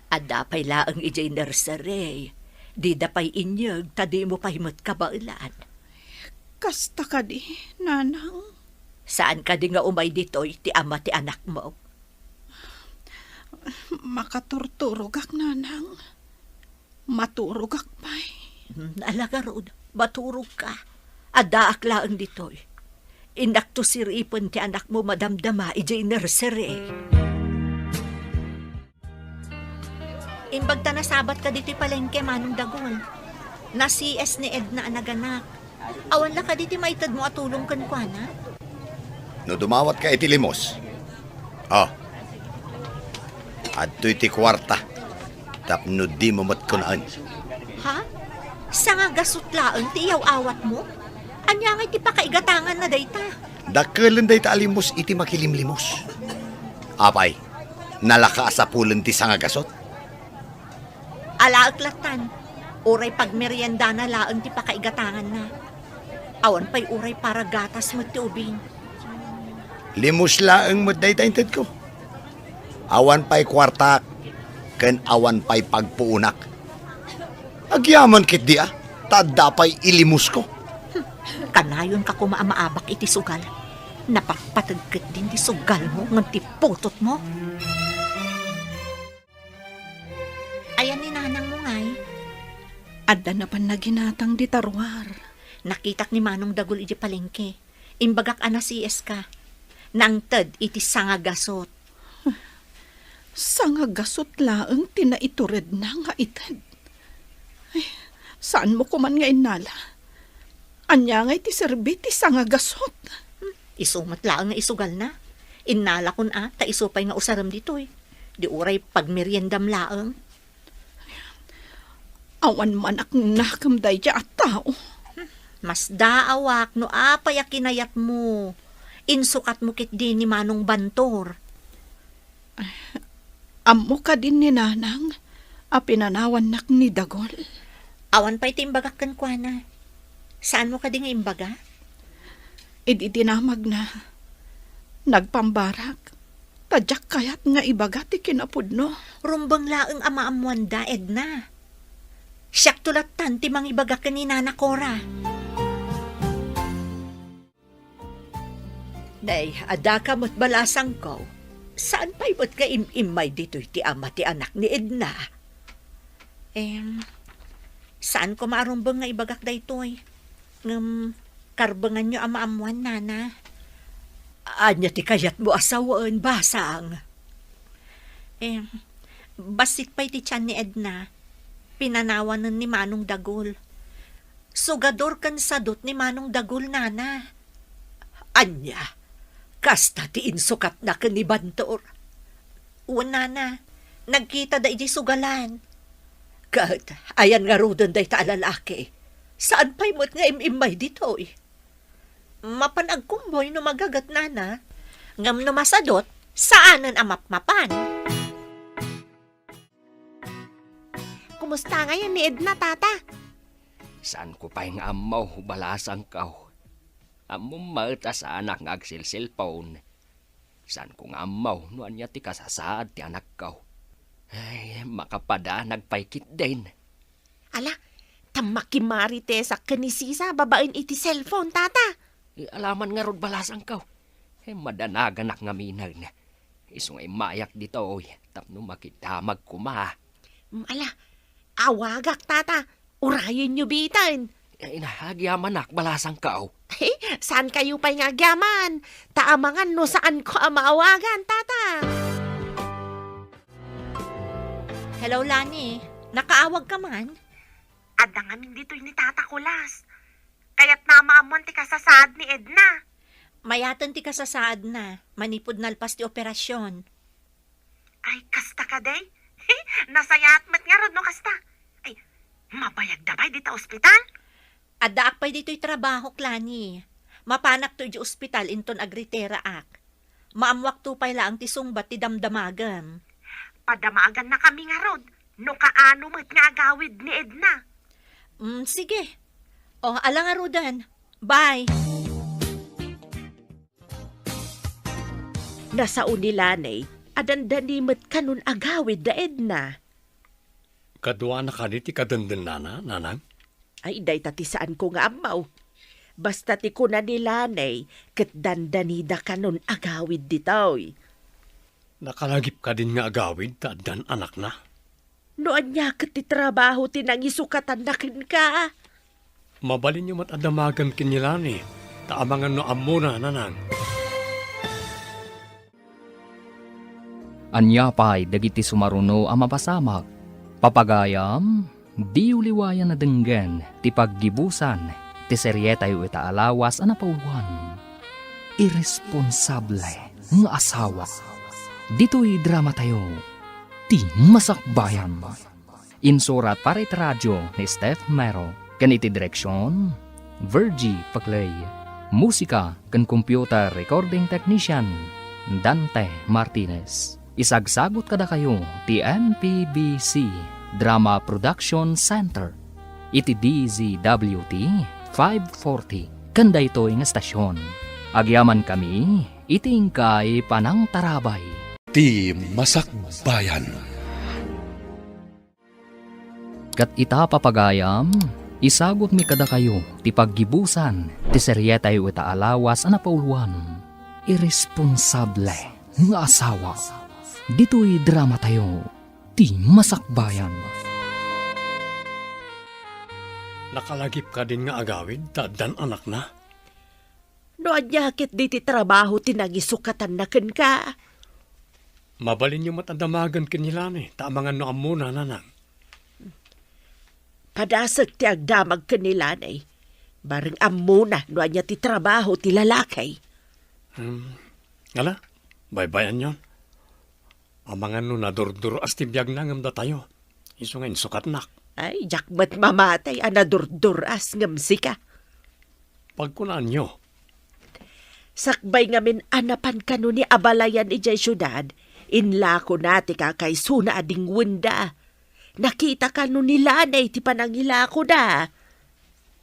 Adda pay laeng idiay nursery. Dida pay inyeg ta dimo pay met kabaelan. Kasta kadi, nanang? Saan kadi nga umay ditoy ti ama ti anakmo? Makaturturogak, nanang. Maturogak pay. Hmm, ala ngarud, maturogka. Addaak laeng ditoy. Innakto siripen ti anakmo madamdama idiay nursery. Imbag ta nasabatka ditoy palengke, Manong Dagul. Na-C S ni Edna a naganak. Awan la kadi ti maitedmo a tulong kenkuana? No dumawatka iti limos, ah, adtoy ti kuarta tapno dimo met kunaen. Ha? Sangagasut laeng ti iyaw-awatmo? Ania ngay ti pakaigatanganna dayta? Dakkelen dayta a limos iti makilimlimos. Apay, nalaka a sapulen ti sangagasut? Alaek lattan, uray pagmeriendana laeng ti pakaigatanganna. Awan pay uray para gatas met ti ubing. Limos laeng met dayta intedko. Awan pay kuartak, ken awan pay pagpuonak. Agyaman ketdi a, ta adda pay ilimosko. Kanayonka koma a maabak iti sugal. Napatpateg ketdin ti sugalmo ngem ti putotmo. Ayan ni nanangmo ngay? Adda napan naginatang dita ruar. Nakitak ni Manong Dagul iti palengke. Imbagak a na-C S ka. Nangted iti sangagasut. Sangagasut laeng ti naituredna nga ited. Ay, saanmo koman nga innala? Ania ngay ti serbi ti sangagasut? Hmm, isu met laeng nga isugalna. Innalakon a, ta isu pay nga usarem ditoy. Di uray pagmeriendam laeng. Awan man a nakemda idiay a tao. Masdaawak no apay a kinayatmo. Insukatmo ketdi ni Manong Bantor. Ammo kadi ni Nanang a pinanawannak ni Dagul? Awan pay ti imbagak kenkuana. Saanmo kadi nga imbaga? Idi dinamagna, nagpambarak, ta diak kayat nga ibaga ti kinapudno. Rumbeng laeng a maammoanda, Edna. Siakto lattan ti mangibaga ken ni Nana Cora. Nay, adda ka met balasangko. Saan pay met nga im-immay ditoy ti ama ti anak ni Edna? Em, saan ko maarumbeng nga ibagak daytoy. Ngem, karbenganyo a maammuan, Nana. Ania ti kayatmo a sawen, basang? Em, bassit pay ti tian ni Edna. Pinanawanen ni Manong Dagul. Sugador ken sadut ni Manong Dagul, Nana. Ania? Kasta ti insukatna ken ni Bantor? Wen, Nana. Nagkitada idiay sugalan. Ket, ayan ngaruden dayta a lalaki? Saan pay met nga im-immay ditoy? Mapan agkumboy no magaget, Nana. Ngem no masadut, saanen a mapmapan. Kumusta ngayen ni Edna, Tata? Saanko pay nga ammo, balasangko. Ammom met a saanak nga agselselpon. Saanko nga ammo no ania ti kasasaad ti anakko. Ay, makapadanag pay ketdin. Ala, ta makimarites ken ni Sisa babaen iti cellphone, Tata. Eh, alaman ngarud, balasangko. Eh, madanaganak ngaminen. Isu nga immayak ditoy tapno makidamag koma. Mm, ala, awagak, Tata. Urayenyo bitan. Eh, ina, agyamanak, balasangko. Saankayo pay nga agyaman? Ta amangan no saanko a maawagan, Tata. Hello, Lani. Nakaawag ka man? Adda ngamin ditoy ni Tata Kulas. Kayatna a maammuan ti kasasaad ni Edna. Mayaten ti kasasaadna, manipud nalpas ti operasyon. Ay, kasta kadi? Nasayaat met ngarud no kasta. Ay, mabayagda pay dita ospital? Addaak pay ditoy trabahok, Lani. Mapanakto idiay ospital inton agritiraak. Maammuakto pay laeng ti sungbat ti damdamagem. Padamagannakami ngarud no kaano met nga agawid ni Edna. Mm, sige. O, ala ngaruden. Bye. Nasao ni Lani a dandani met kanon agawid da Edna. Kaduana kadi ti kadendennana, Nanang? Ay, dayta ti saanko nga ammo. Basta ti kuna ni Lani, ket dandanida kanon agawid ditoy. Nakalagip kadin nga agawid ta addan anakna? No ania ket ti trabaho ti nangisukatanna kenka? Mabalinyo met a damagen ken ni Lani, ta amangan no ammona, Nanang. Ania pay dagiti sumaruno a mapasamak? Papagayam, diyo liwayan a denggen ti paggibusan ti serietayo ita a lawas a napauluan, Irresponsable nga Asawa. Ditoy dramatayo, Ti Masakbayan. Insurat para iti radio ni Steph Mero, ken iti direksion, Virgie Paclay. Musika ken computer recording technician, Dante Martinez. Isagsagut kadakayo ti M P B C Drama Production Center iti D Z W T five forty ken daytoy nga estasion. Agyamankami iti inkay panangtarabay. Ti Masakbayan. Ket ita, papagayam, isagutmi kadakayo ti paggibusan ti serietayo ita a lawas a napauluan, Irresponsable nga Asawa. Ditoy dramatayo, Ti Masakbayan. Nakalagip kadin nga agawid ta addan anakna? No ania ket diti trabaho ti nangisukatanna kenka? Mabalinyo met a damagen ken ni Lani, ta amangan no ammona, Nanang. Padasek ti agdamag ken ni Lani. Bareng ammona no ania ti trabaho ti lalaki. Hmm. Ala, baybay-anyon. Amangan no nadurdur-as ti biagna ngem datayo. Isu nga insukatnak. Ay, diak met mamatay a nadurdur-as ngem sika. Pagkunaanyo. Sakbay ngamin a napan kano ni abalayan idiay siudad, inlakona ti kakaisuna a dingwenda. Nakita kano ni Lani ti panangilakoda.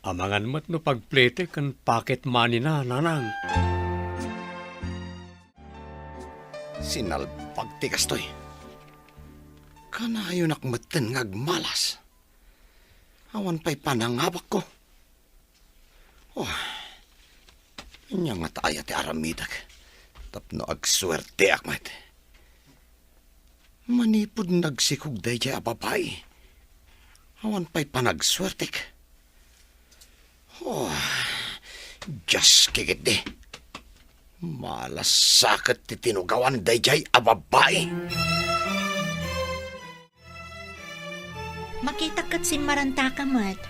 Amangan met no pagplete ken pocket money-na, Nanang. Sinalbag ti kastoy. Kanayonak metten nga agmalas. Awan pay panangabakko. Oh, ania ngata aya ti aramidek tapno agsuerteak met? Manipud nagsikog daydiay a babai, awan pay panagsuertek. Oh, Dios, kikitdi. Malasakit ti tinugawan daydiay a babai. Makitak ket simmarantaka met.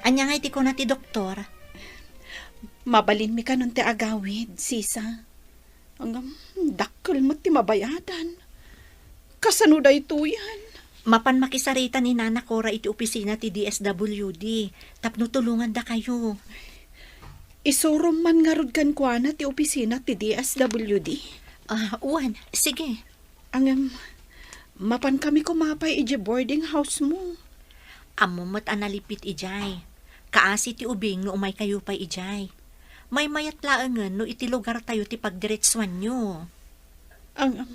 Ania ngay ti kuna ti doktor? Mabalinmi kanon ti agawid, sisa. Ngem, dakkel met ti mabayadan. Kasano daytoyen? Mapan makisarita ni Nana Cora iti opisina ti D S W D tapno tulongandakayo. Isurom man ngarud kenkuana ti opisina ti D S W D? Ah, wen, sige. Ngem, mapankami koma pay idiay boarding house mo. Ammom met a nalipit idiay. Kaasi ti ubing no umaykayo pay idiay. Maymayat laengen no iti lugartayo ti pagdiretsuanyo. Ngem,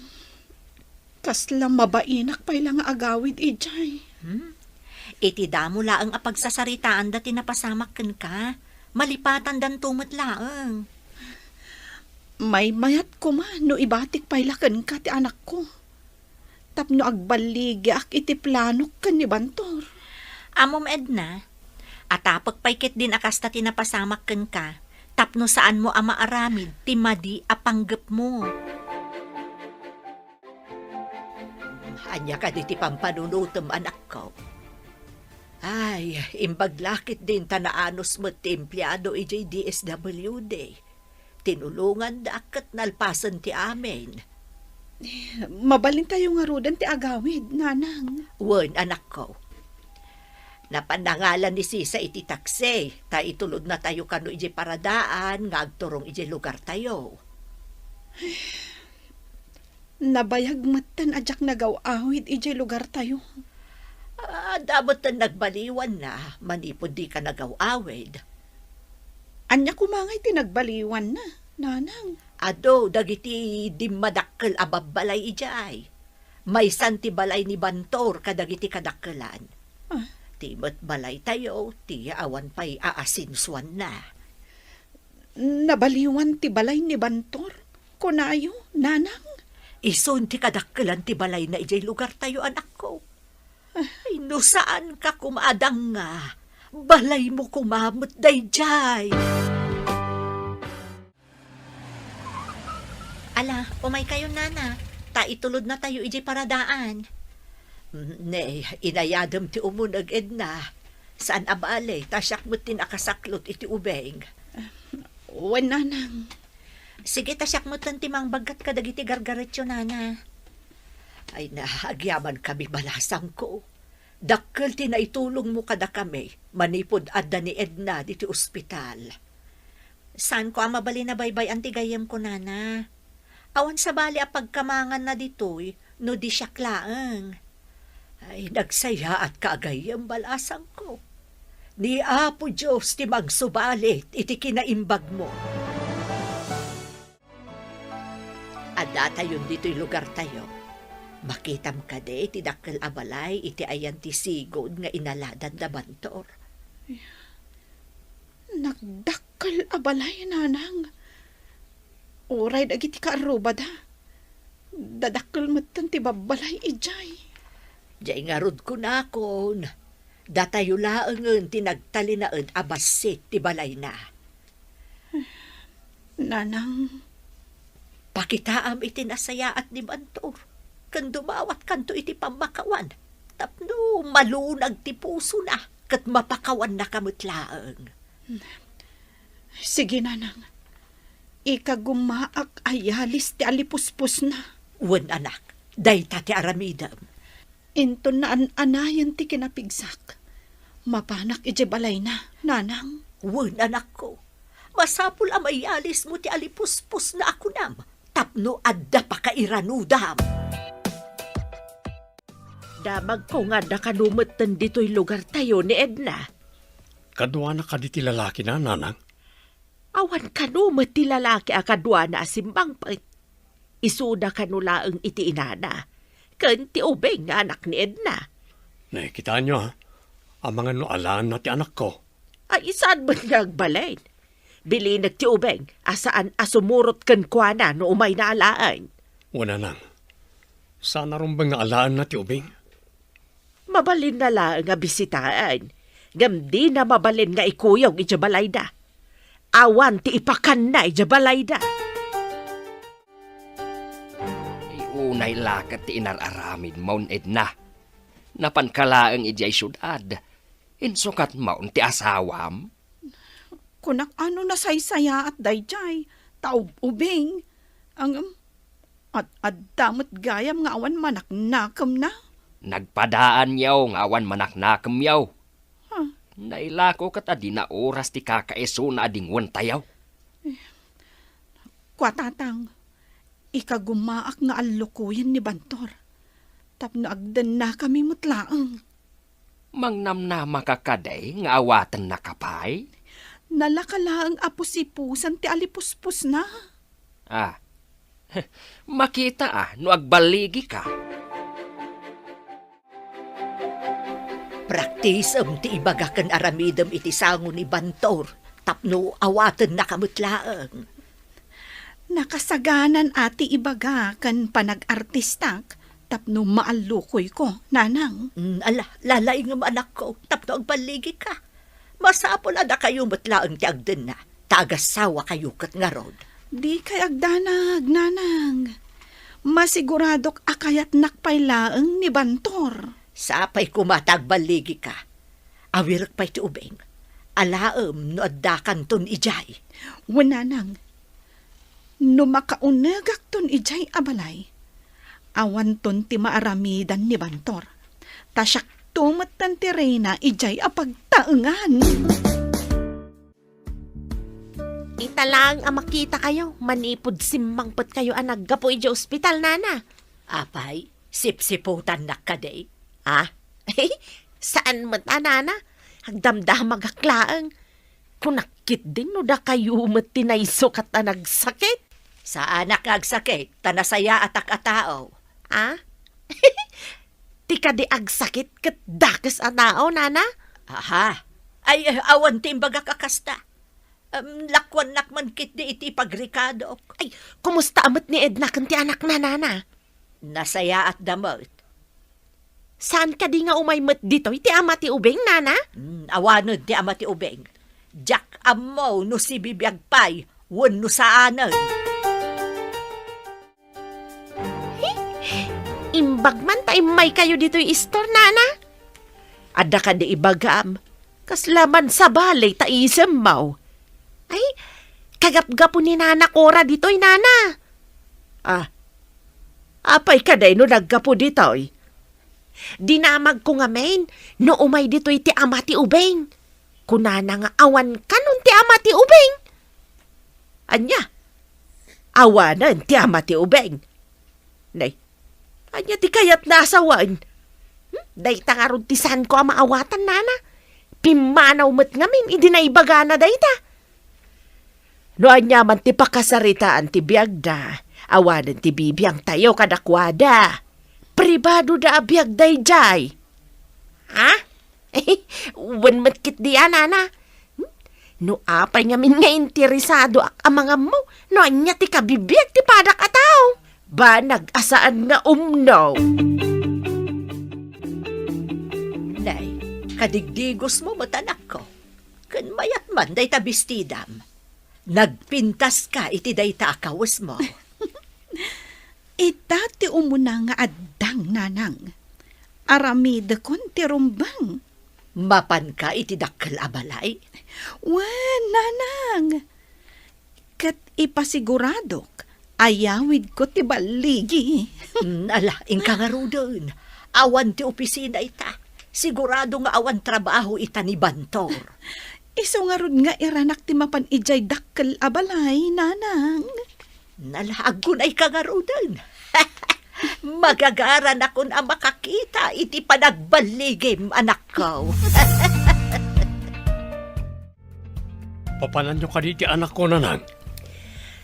kasla mabainak pay la nga agawid idiay. Hmm? Iti damo laeng a pagsasaritaanda ti napasamak kenka, malipatandanto met laeng. Maymayat koma no ibatik pay la kenka ti anakko tapno agballigiak iti planok ken ni Bantor. Ammom, Edna, atapek pay ketdin a kasta ti napasamak kenka tapno saanmo a maaramid ti madi a panggepmo. Ania kadi ti pampanunotem, anakko? Ay, imbag la ketdin ta naanus met ti empleado idiay D S W D. Tinulongandak ket nalpasen ti amin. Mabalintayo ngaruden ti agawid, Nanang. Wen, anakko. Napan nangalan ni Sisa iti taksi, ta itulodnatayo kano idiay paradaan nga agturong idiay lugartayo. Nabayag metten a diak nagaw-awid idiay lugartayo. Adda metten nagbaliwanna manipud dika nagaw-awid. Ania koma ngay ti nagbaliwanna, Nanang? Adu dagiti dimmadakkel a babbalay idiay. Maysan ti balay ni Bantor kadagiti kadakkelan. Ah. Ti met balaytayo ti awan pay aasensuanna. Nabaliwan ti balay ni Bantor, kunayo, Nanang? Isun ti kadakkelan ti balayna idiay lugartayo, anakko. Ay, no saanka koma a danga, balaymo koma met daydiay. Ala, umaykayo, Nana, ta itulodnatayo idiay paradaan. Ne, inayadem ti umuneg, Edna. Saan a bale, ta siak met ti nakasaklot iti ubing. Wen, Nanang. Sige, ta siak metten ti mangbaggat kadagiti gargaretyo, Nana. Ay na, agyamankami, balasangko. Dakkel ti naitulongmo kadakami manipud adda ni Edna diti ospital. Saanko a mabalin a baybay-an ti gayyemko, Nana. Awan sabali a pagkamanganna ditoy no di siak laeng. Ay, nagsayaatka a gayyem, balasangko. Ni Apo Dios ti mangsubalit iti kinaimbagmo. Addatayon ditoy lugartayo. Makitam kadi ti dakkel a balay iti ayan ti sigud nga inaladan da Bantor? Nagdakkel a balay, Nanang. Uray dagiti kaarrubada, dadakkel metten ti babbalay idiay. Diay ngarud kunakon, datayo laengen ti nagtalinaed a bassit ti balayna. Nanang. Pakitaam iti nasayaat ni Bantor, ken dumawatkanto iti pammakawan, tapno malunag ti pusona, ket mapakawannaka met laeng. Sige, Nanang. Ikagummaak a yalis ti alipuspusna. Wen, anak, dayta ti aramidem. Inton naan-anayen ti kinapigsak, mapanak idiay balayna, Nanang. Wen, anakko. Masapul a mayalismo ti alipuspusna a kunam tapno adda pakairanudam. Damagko nga adda kano metten ditoy lugartayo ni Edna. Kaduana kadi ti lalakina, Nanang? Awan kano met ti lalaki a kaduana a simmangpet. Isuda kano laeng iti inana ken ti ubing nga anak ni Edna. Ne, kitaenyo, ha? Amangan no alaenna ti anakko. Ay, saan met nga agbalin? Bilinek ti ubing a saan a sumurot kenkuana no umayna alaen. Wen, nanang, saan a rumbeng nga alaenna ti ubing. Mabalinna laeng a bisitaen, ngem dina mabalin nga ikuyog idiay balayda. Awan ti ipakanna idiay balayda. Ay, unay la ket ti inar-aramidmon, Edna. Napanka laeng idiay siudad. Insukatmon ti asawam? Kunak a no nasaysayaat daydiay, ta ub-ubing. Ngem, ad-adda met gayam nga awan manaknakemna. Nagpadaanyo nga awan manaknakemyo. Huh. Nailako ket adina oras ti kakaisuna a dingwentayo. Kua, Tatang, ikagumaak nga allukoyen ni Bantor tapno agdennakami met laeng. Mangnamnamaka kadi nga awatennaka pay? Nalaka laeng a pusipusan ti alipuspusna. Ah, makita a no agballigika. Praktisem ti ibaga ken aramidem iti sango ni Bantor tapno awatennaka met laeng. Nakasaganan a ti ibaga ken panag-artistak tapno maallukoyko, nanang. Mm, ala, lalaingem, anakko, tapno agballigika. Masapul a dakayo met laeng ti agdenna, ta agasawakayo ket ngarud. Dikay agdanag, nanang. Masiguradok a kayatnak pay laeng ni Bantor. Sapay koma ta agballigika. Awirek pay ti ubing. Alaem no addakanton idiay. Wen, nanang. No makaunegakton idiay a balay, awanton ti maaramidan ni Bantor. Ta siakto metten ti reyna idiay a pagtaengan. Ita laeng a makitakayo, manipud simmangpetkayo a naggapu idiay ospital, nana. Apay, sipsiputannak kadi? Ah? Saan met a, nana. Agdamdamagak laeng. Kunak ketdin no dakayo met ti naisukat a nagsakit. Saanak nga agsakit, ta nasayaatak a tao. Ah? Ti kadi agsakit ket dakes a tao, nana? Aha. Ay, awan ti imbagak a kasta. Em, lakuannak man ketdi iti pagrikadok. Ay, kumusta a met ni Edna ken ti anakna, nana? Nasayaatda met. Saan kadi nga umay met ditoy ti ama ti ubing, nana? Hmm, awanen ti ama ti ubing. Diak ammo no sibibiag pay wenno saanen. Imbag man ta immaykayo ditoy istor, nana. Adda kadi ibagam, kasla man sabali ta isemmo. Ay, kagapgapo ni Nana Cora ditoy, nana. Ah, apay kadi no naggapu ditoy? Dinamagko ngamin no umay ditoy ti ama ti ubing. Kunana nga awan kanon ti ama ti ubing. Ania? Awanen ti ama ti ubing. Nay, ania ti kayatna a sawen? Hmm? Dayta ngarud ti saanko a maawatan, nana. Pimmanaw met ngamin idi naibagana dayta. No ania man ti pakasaritaan ti biagda, awanen ti bibiangtayo kadakuada. Pribadoda a biag daydiay. Ha? Wen met ketdi a, nana. Hmm? No apay ngamin nga interesadoak a mangammo no ania ti kabibiag ti padak a tao, banag a saan nga umno. Nay, kadigdigosmo met, anakko. Ken mayat man dayta bestidam. Nagpintaska iti dayta a kawesmo. Ita ti umuna nga addang, nanang. Aramidekon ti rumbeng. Mapanka iti dakkel a balay? Wen, nanang. Ket ipasiguradok, ayawidko ti balligi. Mm, ala, inka ngaruden. Awan ti opisina ita. Sigurado nga awan trabaho ita ni Bantor. Isu ngarud nga iranak ti mapan idiay dakkel a balay, nanang. Nalaag ko nay kangaruden. Magagaranakon a makakita iti panagballigim, anakko. Papananyo kadi ti anakko, nanang?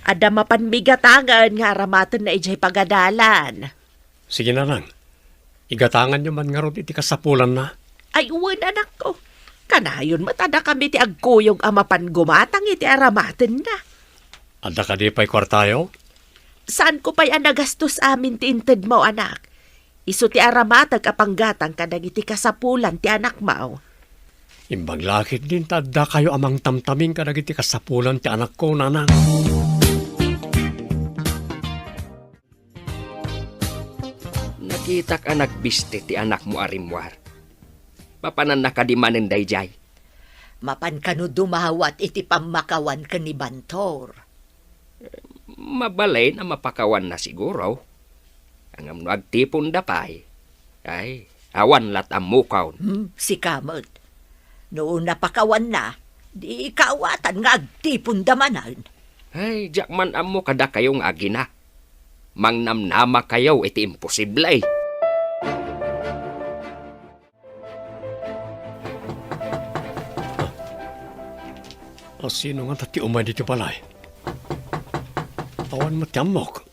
Adda mapan migatangen nga aramatenna idiay pagadalan. Sige, nanang. Igatanganyo man ngarud iti kasapulanna. Ay, wen, anakko. Kanayon met a dakami ti agkuyog a mapan gumatang iti aramatenna. Adda kadi pay kuartayo? Saanko pay a nagastos amin ti intedmo, anak. Isu ti aramatek a panggatang kadagiti kasapulan ti anakmo. Imbag la ketdin ta addakayo a mangtamtaming kadagiti kasapulan ti anakko, nanang. Nakitak a nagbisti ti anakmo a rimmuar. Mapananna kadi manen daydiay? Mapan kano dumawat iti pammakawan ken ni Bantor? Mabalin a mapakawanna siguro. Ngem no agtiponda pay, ay, awan lat' ammokon. Hmm, sika met. No napakawanna, di kaawatan nga agtiponda manen. Ay, diak man ammo kadakayo nga agina. Mangnamnamakayo iti imposible. A, sino ngata ti umay ditoy balay? Awan met ti ammok.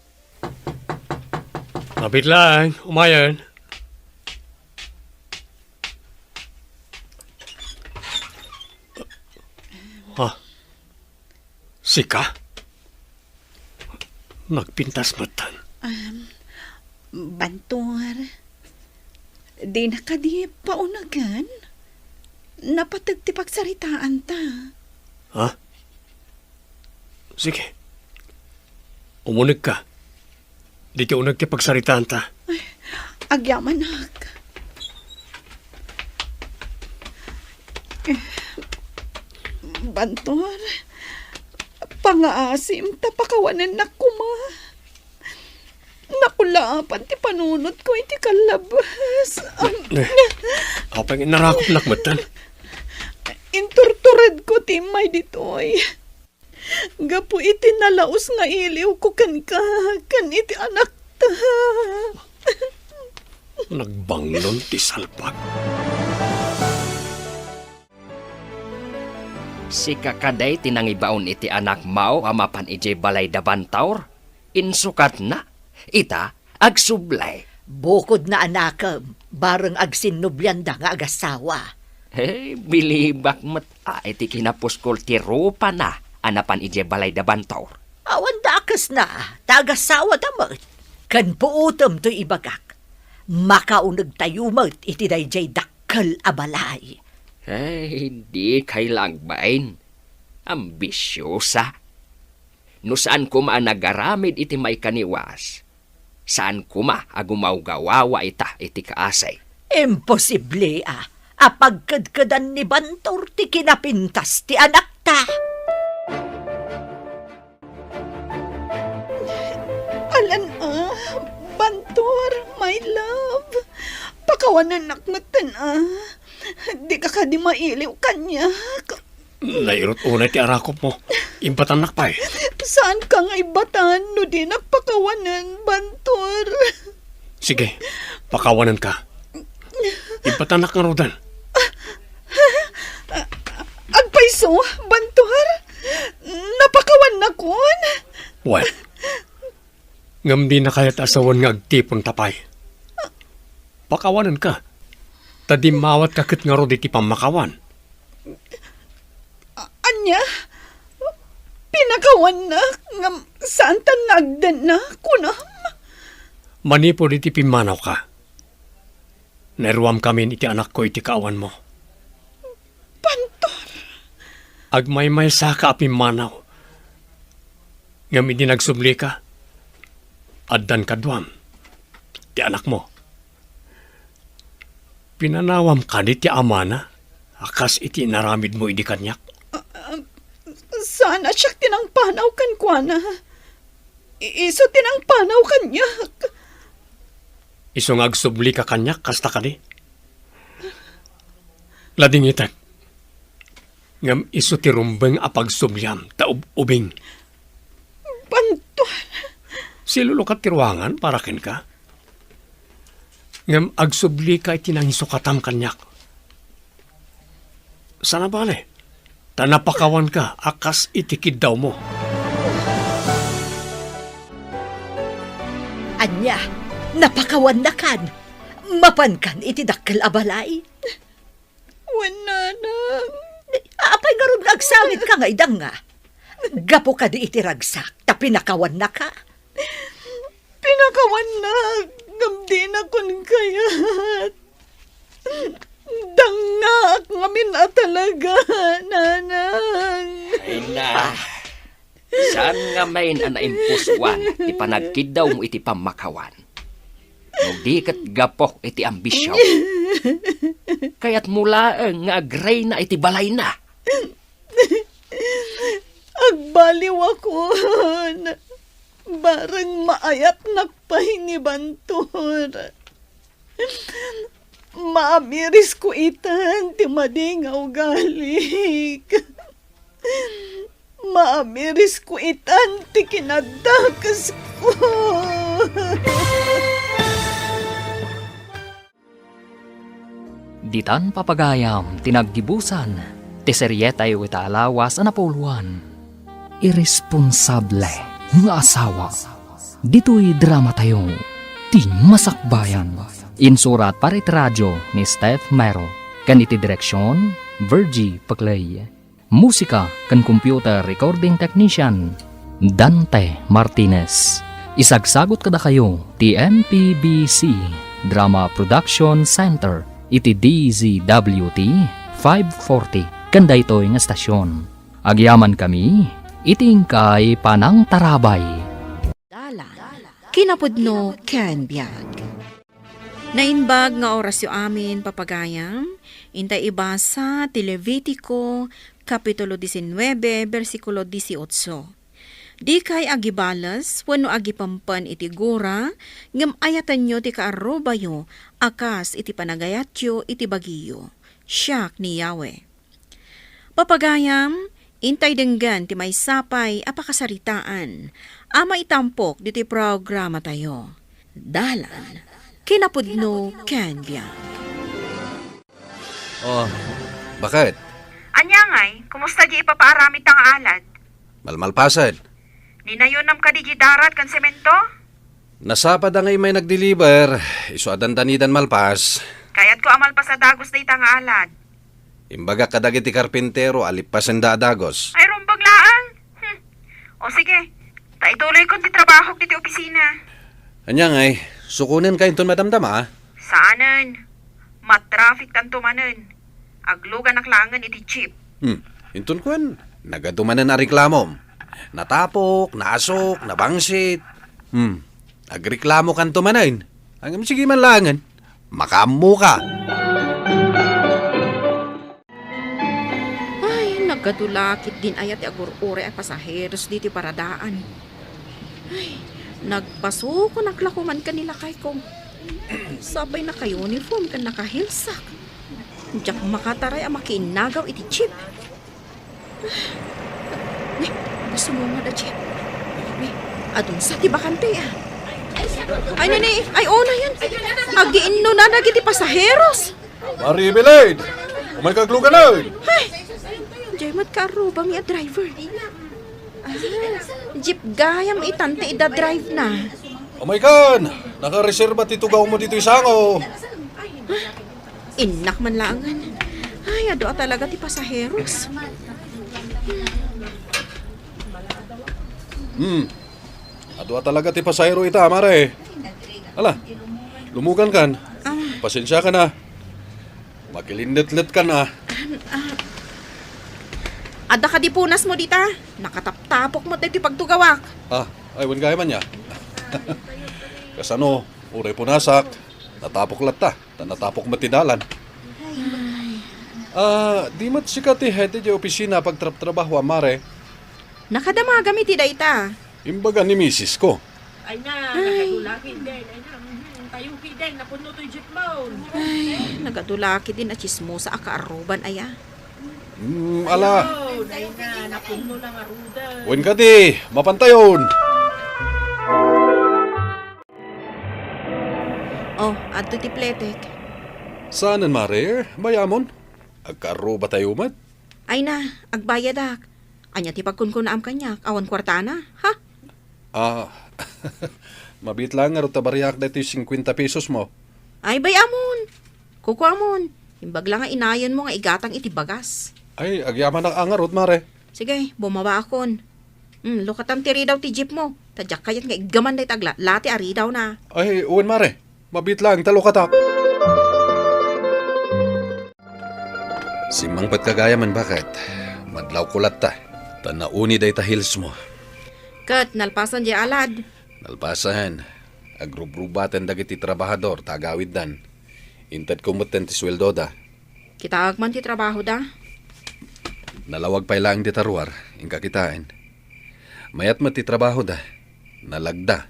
Mabiit laeng, umayen. Ha? Sika? Nagpintas metten. Um, Bantor, dina kadi paunagen? Napateg ti pagsaritaanta. Ha? Sige. Umunegka. Ditoy uneg ti pagsaritaanta. Ay, agyamanak. Bantor, pangaasim ta pakawanennak koma. Nakulaapan ti panunotko iti kallabas. Eh, apay nga inarakopnak metten? Inturturedko ti immay ditoy. Gapu iti nalaus nga iliwko kenka, ken iti anakta. Nagbanglon ti salpak. Sika kadi ti nangibaon iti anakmo a mapan idiay balay da Bantor? Insukatna? Ita, agsubli. Bukodna, anakem, bareng agsinnublianda nga agasawa. Hey, bilibak met a iti kinapuskol ti rupana a napan idiay balay da Bantor. Awan dakesna, ta agasawada met. Ken puotem toy ibagak. Makaunegtayo met iti daydiay dakkel a balay. Hey, dikay la agbain. Ambisiosa. No saan koma a nagaramid iti maikaniwas, saan koma a gumawgawawa ita iti kaasi. Imposible a, a pagkedkedan ni Bantor ti kinapintas ti anakta. Alan a, Bantor, my love. Pakawanennak metten a. Dika kadi mailiw kaniak. Nairut unay ti arakopmo. Ibbatannak pay. Saanka nga ibbatan no dinak pakawanen, Bantor? Sige, pakawanenka. Ibbatannak ngaruden. Agpayso, Bantor? Napakawannakon? Wen. Ngem dina kayat a sawen nga agtiponta pay. Pakawanenka, ta dimmawatka ket ngarud iti pammakawan. A-, ania? Pinakawannak, ngem saantan nga agdenna, kunam? Manipud iti pimmanawka, nairuamkamin iti anakko iti kaawanmo. Bantor! Agmaymaysaka a pimmanaw. Ngem idi nagsublika, addan kaduam, ti anakmo. Pinanawam kadi ti amana a kas iti inaramidmo idi kaniak? Ah, ah, saan a siak ti nangpanaw kenkuana. I-, isu ti nangpanaw kaniak. Isu nga agsublika kaniak, kasta kadi? Ladingitek. Ngem isu ti rumbeng a pagsubliam ta ub-ubing. Bantuan. Silulukat ti ruangan para kenka. Ngem agsublika iti nangisukatam kaniak. Saan a bale, ta napakawanka a kas iti kiddawmo. Ania, napakawannakan? Mapankan iti dakkel a balay? Wen, nanang. Apay ngarud nga agsangitka nga idanga? Gapu kadi iti ragsak, ta pinakawannaka? Pinakawannak, ngem dinakon kayat. Dangngaak ngamin a talaga, nanang. Ay na. Saan ngamin a naimpusuan ti panagkiddawmo iti pammakawan? No di ket gapu iti ambisio. Kayatmo laeng nga agreyna iti balayna. Agbaliwakon. Bareng maayatnak pay ni Bantor. Maamirisko itan ti madi nga ugalik. Maamirisko itan ti kinadakesko. Ditan papagayam ti naggibusan ti serietayo ita a lawas a napuloan. Iresponsable nga asawa. Ditoy dramatayo, Ti Masakbayan. Insurat para iti radio ni Steph Mero, ken iti direksion, Virgie Paclay. Musika ken computer recording technician, Dante Martinez. Isagsagut kadakayo ti M P B C Drama Production Center iti D Z W T five forty ken daytoy nga estasion. Agyamankami iti inkay panangtarabay. Dalan, kinapudno ken biag. Naimbag nga orasyo amin, papagayam, intay ibasa ti Levitico, Kapitulo diecinueve, bersikulo dieciocho. Dikay agibales wenno agipempen iti gura, ngem ayatenyo ti kaarrubayo a kas iti panagayatyo iti bagiyo. Siak ni Yahweh. Papagayam, intay denggen ti maysa pay a pakasaritaan a maitampok ditoy programatayo. Dalan, kinapudno ken biag. Oh, baket? Ania ngay, kumusta di ipapaaramid ta nga alad? Malmalpasen. Ninayonam kadi di darat ken semento? Nasapa da nga immay nagdeliver, isu a dandanidan malpas. Kayatko a malpas a dagus dayta nga alad. Imbagak kadagiti karpintero a lippasenda a dagus. Ay, rumbeng laeng. Hmm. O sige, ta ituloykon ti trabahok ditoy opisina. Ania ngay, sukonenka inton madamdama? Saanen. Matraffic tanto manen. Agluganak laengen iti jeep. Hmm, inton kuen, nagadu manen a reklamom. Natapok, naasok, nabangsit. Hmm, agreklamokanto manen. Ngem sige man laengen. Makaammoka. Ay, nagadu la ketdin aya ti agur-uray a pasaheros ditoy paradaan. Ay, nagpasukonak la koman ken ni lakayko. Sapay naka-uniform ken naka-heelsak. Diak makataray a makiinnagaw iti jeep. Ay, sumungad a jeep. Ay, adun sa ti bakante, ah. Ay, nini, ay, una yan. Agiinno na dagiti pasaheros. Mari Evelyn! Umayka agluganen! Ay! Diay met kaarrubami a driver. Ah, jeep gayam itan ti ida-drive na. Umaykan! Nakareserba ti tugawmo ditoy sango. Innak man laengen. Ay, adu a talaga ti pasaheros. Hmm. Adu a talaga ti pasahero ita, mare. Ala, lumugankan. Ah. Pasensiakan a. Makilinletletkan a. Ah, adda kadi punasmo dita? Nakataptapok met daytoy pagtugawak. Ah, ay, wen gayam ania. Kasano, uray punasak, natapok latta, ta natapok met ti dalan. Ah, di met sika ti head ti opisina a pagtrabtrabahoam, mare? Nakadamagam iti dayta. Imbaga ni misis ko. Ay na, ay. Nagadu la ketdin. Ay na, mhm, tayo ketdin, napunno toy jeep mo. Ay, nagadu la ketdin a tsismosa a kaarruban aya. Mm, ala. Ayun, ay na, napunno na nga ruda. Wen kadi, mapantayon. Oh, adto ti pletek. Saanen, mare? Bayamon? Agkaarrubatayo met? Ay na, agbayadak. Ania ti pagkunkunaam kaniak? Awan kuartana, ha? Ah, mabiit laeng ngarud ta bariak daytoy singkuenta pesos mo. Ay, bay-amon. Kukuamon. Imbag la nga inayon mo nga igatang iti bagas. Ay, agyamanak a ngarud, mare. Sige, bumabaakon. Hmm, lukatam ti ridaw ti jeep mo. Ta diak kayat nga iggaman dayta aglati a ridawna. Ay, wen, mare. Mabiit laeng ta lukatak. Simmangpetka gayam, baket. Madlawko latta. Ta nauni dayta heels mo. Ket nalpasan diay alad. Nalpasan. Agrubrubaten dagiti trabahador ta agawiddan. Intedko metten ti sueldoda. Kitaek man ti trabahoda. Nalawag pay laeng dita ruar, inka kitaen. Mayat met ti trabahoda. Nalagda.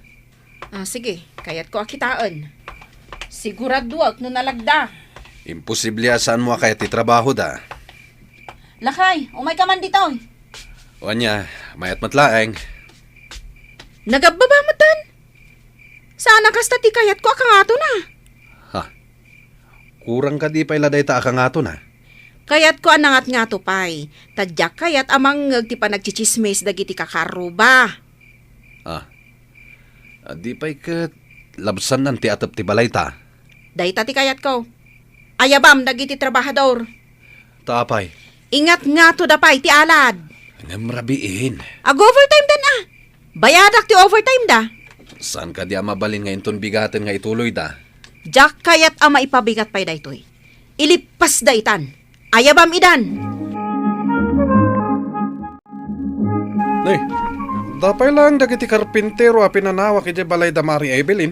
Ah, sige, kayatko a kitaen. Siguraduek no nalagda. Imposible a saanmo a kayat ti trabahoda. Lakay, umayka man ditoy. O ania, mayat met laeng. Nagabbaba metten. Saan a kasta ti kayatko a kangatona. Ha? Kurang kadi pay la dayta a kangatona? Kayatko a nangatngato pay, ta diak kayat a mangngeg ti panagtsitsismis dagiti kakaarruba. Ah. Ah, di pay ket labsannan ti atep ti balayta. Dayta ti kayatko. Ayabam dagiti trabahador. Ta apay? Ingatngatoda pay ti alad. Ngem rabiin. Ag-overtime dan a. Bayadak ti overtime da. Saan kadi a mabalin nga inton bigaten nga ituloyda? Diak kayat a maipabigat pay daytoy. Ilippasda itan. Ayabam idan. Nay, dapay laeng dagiti karpintero a pinanawak idiay balay da Mari Evelyn.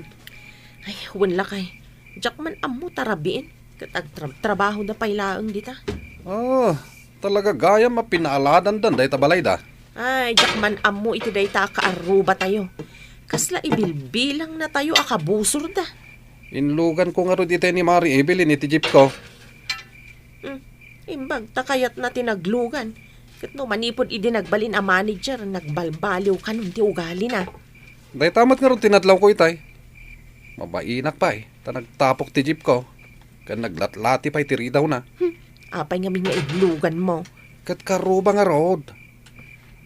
Ay, wen lakay. Diak man ammo ta rabiin. Ket agtra-, trabahoda pay laeng dita. Ah, talaga gayam a pinaaladandan dayta balayda. Ay, diak man ammo iti dayta a kaarrubatayo. Kasla ibilbilangnatayo a kabusorda. Inluganko ngarud itay ni Mari Evelyn iti jeepko. Hmm, imbag ta kayatna ti naglugan. Ket no manipud idi nagbalin a manager, nagbalbaliw kanon ti ugalina. Dayta met ngarud ti nadlawko itay. Mabainak pay, ta nagtapok ti jeepko, ken naglatlati pay ti ridawna. Hmm, apay ngamin nga inluganmo? Ket kaarruba ngarud.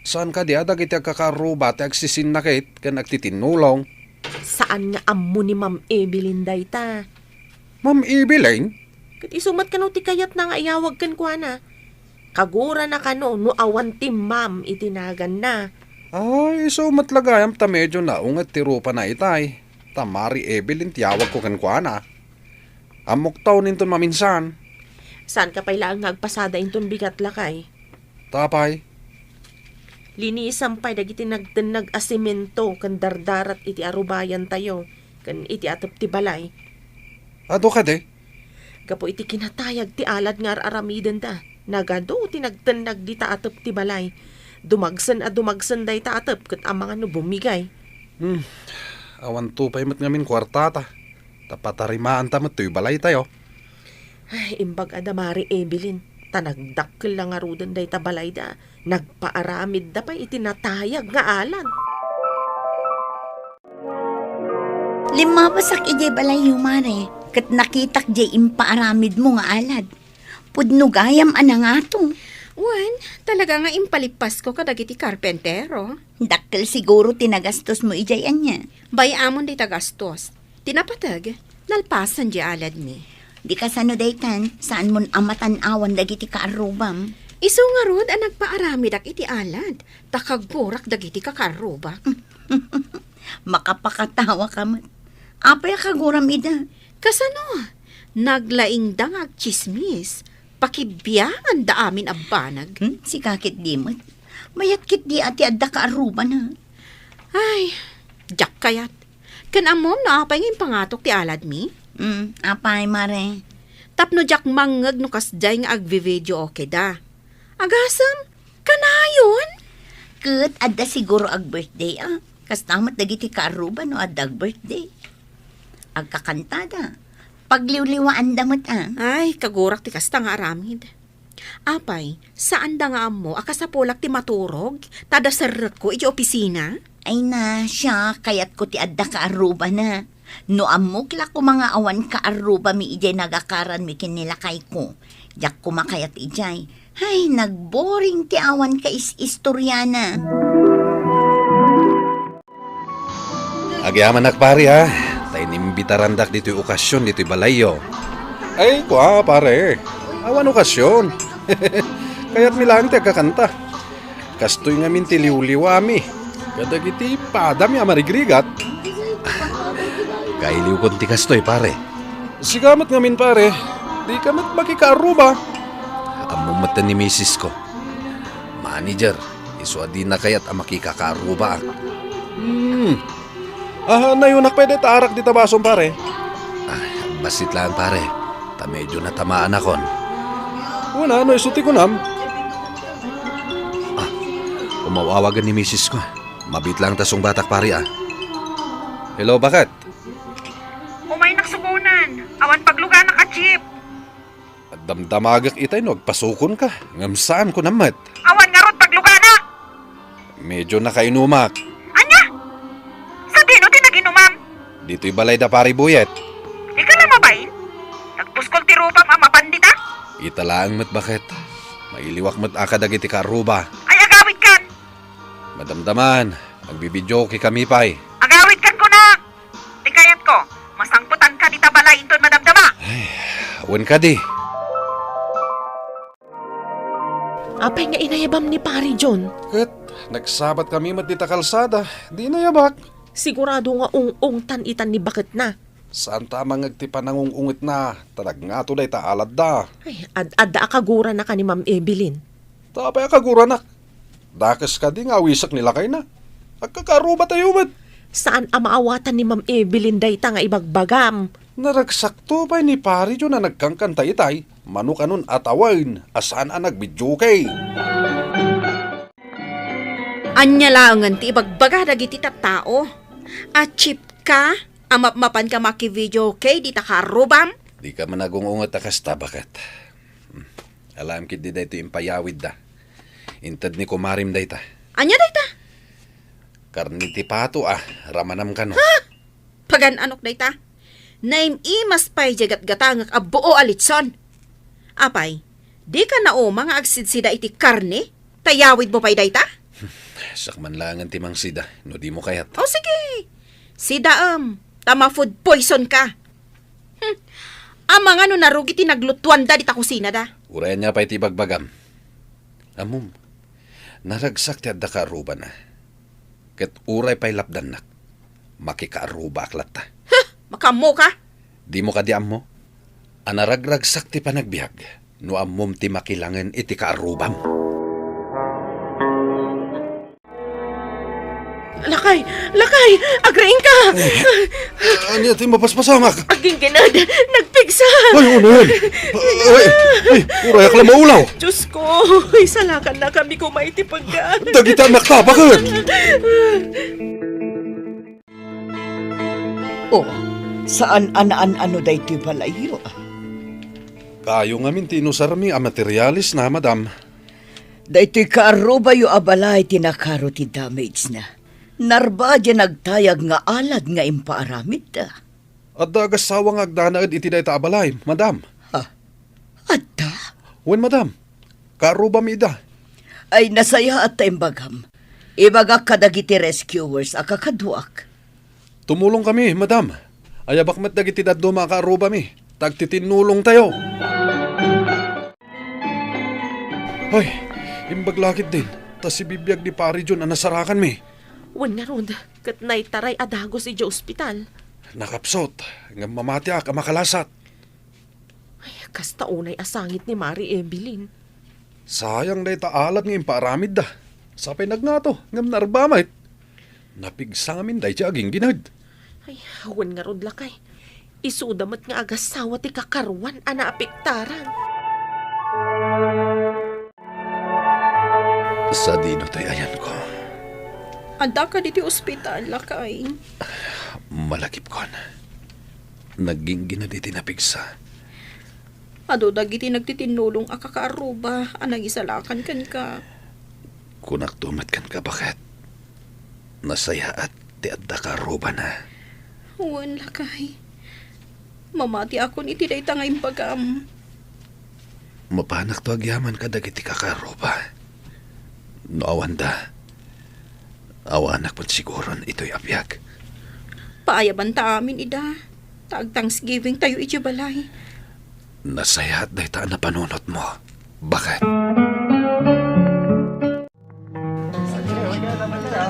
Saan kadi a dagiti agkakaarruba ti agsisinnakit ken agtitinnulong? Saan nga ammo ni Ma'am Evelyn dayta? Ma'am Evelyn? Ket isu met kano ti kayatna nga iyawag kenkuana? Kagurana kano no awan ti ma'am iti naganna? Ay, isu met la gayam ta medyo naunget ti rupana itay. Ta Mari Evelyn ti awagko kenkuana. Ammoktaw inton maminsan. Saanka pay laeng nga agpasada inton bigat, lakay? Ta apay? Linisam pay dagiti nagtennag a semento ken dardarat iti arubayantayo ken iti atep ti balay. Adu kadi? Gapu iti kinatayag ti alad nga ar-aramidenda, nagadu ti nagtennag dita atep ti balay. Dumagsen a dumagsen dayta atep ket amangan no bumigay. Hmm. Awanto pay met ngamin kuartata. Ta patarimaanta met toy balaytayo. Ay, imbag a da Mari Evelyn, ta nagdakkel la ngaruden dayta balayda, nagpaaramidda pay iti natayag nga alad. Limmabasak idiay balayyo, Mare, ket nakitak diay impaaramidmo nga alad. Pudno gayam a nangato. Wen, talaga nga impalippasko kadagiti karpentero. Dakkel siguro ti nagastosmo idiay ania? Bay-amon dayta gastos. Ti napateg, nalpasan diay aladmi. Di kasano daytan, saanmon a matan-awan dagiti kaarrubam? Isu ngarud a nagpaaramidak iti alad, ta kagurak dagiti kakaarrubak. Makapakatawa ka met. Apay a kaguram ida? Kasano? Naglaingda nga agtsismis. Pakibianganda amin a banag. Hmm? Sika ketdi met. Mayat ketdi a ti adda kaarrubana. Ay, diak kayat. Ken ammom no apay nga impangatok ti aladmi? Hmm, apay, Mare? Tapno diak mangngeg no kasdiay nga agvi-video, okay da. Agasem, kanayon? Ket adda siguro ag-birthday, a. Kasta met dagiti kaarruba no adda ag-birthday. Agkakantada. Pagliwliwaanda met, a. Ay, kagurak ti kasta nga aramid. Apay, saanda nga ammo a kasapulak ti maturog, ta adda serrekko iti opisina? Ay na, siak, kayatko ti adda kaarrubana. No ammok la koma nga awan kaarrubami idiay nagakaranmi ken ni lakayko, diak koma kayat idiay. Ay, nagboring ti awan kaisistoriana. Agyamanak, pari, a. Ta inimbitarandak ditoy okasion ditoy balayyo. Ay, kua, pare. Awan okasion. Kayatmi laeng ti agkakanta. Kastoy ngamin ti liwliwami kadagiti padami a marigrigat. Kailiwkon ti kastoy, pare. Sika met ngamin, pare. Dika met makikaarruba. Ammom met ni misisko. Manager, isu a dina kayat a makikakaarrubaak. Hmm. Ah, nayunak pay dayta arak dita basom, pare. Ah, bassit laeng, pare. Ta medyo natamaanakon. Kuna, no isu ti kunam? Ah, umaw-awagen ni misisko. Mabiit laeng ta sungbatak, pare, ah. Hello, baket? Umaynak sukonan. Awan pagluganak a jeep. Damdamagek itay no agpasukonka, ngem saan ko nammet. Awan ngarud pagluganak! Medyo nakainumak. Ania? Sadino ti naginumam? Ditoy balay da Pari Buyet. Dika la mabain? Nagpuskol ti rupam a mapan dita? Ita laeng met baket. Mailiwak met a kadagiti kaarruba. Ay, agawidkan! Madamdaman, magbibidyoke kami pay. Agawidkan kunak! Ti kayatko, masangpetanka dita balay inton madamdama. Ay, wen kadi. Apay nga inayabam ni Pari John? Ket nagsabat kami met dita kalsada, di inayabak. Sigurado nga ung-ungtan itan ni baketna. Saan ta a mangngeg ti panangung-ungetna, ta nagngato dayta aladda. Ay, ad-adda a kaguranaka ni Ma'am Evelyn. Ta apay a kaguranak? Dakes kadi nga awisek ni lakayna. Agkakaarrubatayo met. Saan a maawatan ni Ma'am Evelyn dayta nga ibagbagam? Naragsakto pay ni Pari John a nagkankanta itay, mano kanon a tawen a saan a nagbidyoke. Ania laengen ti ibagbaga dagiti tattao? A cheap ka? A mapmapanka makivideoke dita kaarrubam? Dika man agung-unget a kasta, baket. Hmm. Alaem ketdi daytoy impayawidda. Inted ni kumarim dayta. Ania dayta? Karne ti pato a ramanam kano. Ha? Pagan-anok dayta? Naim-imas pay diay gatgatangek a buo a litson. Apay, dika nauma nga agsidsida iti karne? Ta yawidmo pay dayta? Siak man laengen ti mangsida, no dimo kayat. O sige, sidaem, ta ma-food poison ka. Hmm. Amangan no narugi ti naglutuanda dita kusinada. Uray ania pay ti ibagbagam. Ammom, naragsak ti adda kaarrubana. Ket uray pay lapdannak, makikaarrubaak latta. Huh! Makaammoka? Dimo kadi ammo a naragragsak ti panagbiag no ammom ti makilangen iti kaarrubam? Lakay! Lakay! Agriingka! Ania ti mapaspasamak? Agginggined! Nagpigsa! Ay, unayen! Ay, ay, urayak la maulaw! Diyos ko! Isalakannakami koma iti pagga. Dagiti annakta, baket! O, saan a naan-ano daytoy balayyo, a? Kayo ngamin ti inusarmi a materialesna, madam. Daytoy kaarrubayo a balay ti nakaro ti damagena. Narba diay nagtayag nga alad nga impaaramidda. Adda agassawa nga agdanaed iti dayta a balay, madam. Ha? Adda? Wen, madam. Kaarrubami ida. Ay, nasayaat ta imbagam. Ibagak kadagiti rescuers a kakaduak. Tumulongkami, madam. Ayabak met dagiti dadduma a kaarrubami. Ta agtitinnulongtayo. Ay, imbag la ketdin, ta sibibiag ni Pari John a nasarakanmi. Wen ngarud, ket naitaray a dagus idiay ospital. Nakapsut, ngem mamatiak a makalasat. Ay, kasta unay a sangit ni Mari Evelyn. Sayang dayta alad nga impaaramidda. Sapay nagngato, ngem narba met. Napigsa ngamin daydiay aginggined. Ay, wen ngarud, lakay. Isuda met nga agassawa ti kakaruan a naapektaran. Sadino toy ayanko? Adda kadi iti ospital, lakay? Malagipkon. Nagginggined iti napigsa. Adu dagiti nagtitinnulong a kakaarruba a nangisalakan kenka. Kunakto met kenka, baket. Nasayaat ti adda kaarrubana. Wen, lakay. Mamatiakon iti dayta nga imbagam. Mapanakto agyaman kadagiti kakaarruba. No awanda, awanak met siguron itoy a biag. Paayabanta amin ida, ta ag-Thanksgiving tayo iti balay. Nasayaat dayta a napanunotmo. Bakit?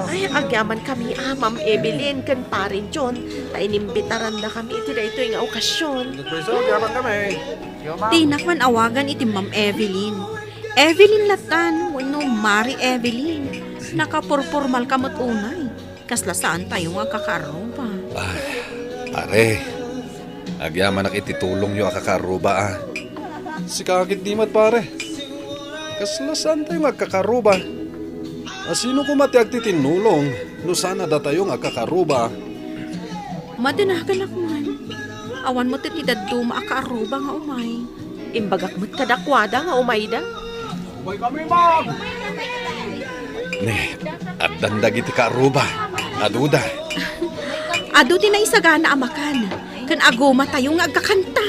Ay, agyaman kami, ah, Ma'am Evelyn, ken Pare John, ta inimbitaranda kami iti daytoy nga okasyon. Nagpayso, agyaman kami. Dinak man awagan iti Ma'am Evelyn. Evelyn latan, wenno Mari Evelyn. Nakapurpormalka met unay. Kasla saantayo nga agkakaarruba. Ay, pare, agyamanak iti tulongyo a kakaarruba, a. Sika ketdi met, pare. Kasla saantayo nga agkakaarruba. A, sino koma ti agtitinnulong no saan a datayo nga agkakaarruba? Madanaganak man. Awan met ti dadduma a kaarruba nga umay. Imbagak met kadakuada nga umayda. Umay kami, ma'am! Ne, addan dagiti kaarruba. Aduda. Adu ti naisagana a makan, ken agumatayo nga agkakanta.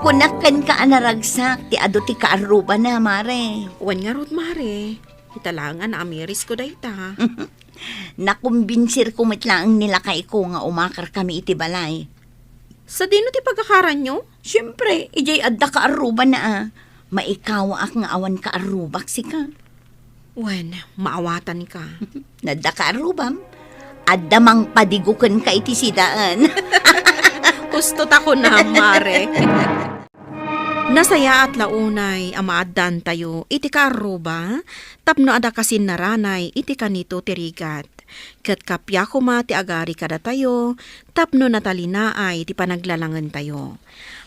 Kunak kenka a naragsak ti adu ti kaarrubana, Mare. Wen ngarud, Mare. Ita laeng a naamirisko dayta. Nakumbinsirko met laeng ni lakayko nga umakarkami iti balay. Sadino ti pagakaranyo? Siempre, idiay adda kaarrubana a. Maikawaak nga awan kaarrubak sika. Wen, maawatanka. Nadda kaarrubam? Adda mangpadigo kenka iti sidaen. Husto ta kunam, Mare. Nasayaat la unay a maaddantayo iti kaarruba tapno adda kasinnaranay iti kanito ti rigat. Ket kappia koma ti agari kadatayo tapno natalinaay ti panaglalangentayo.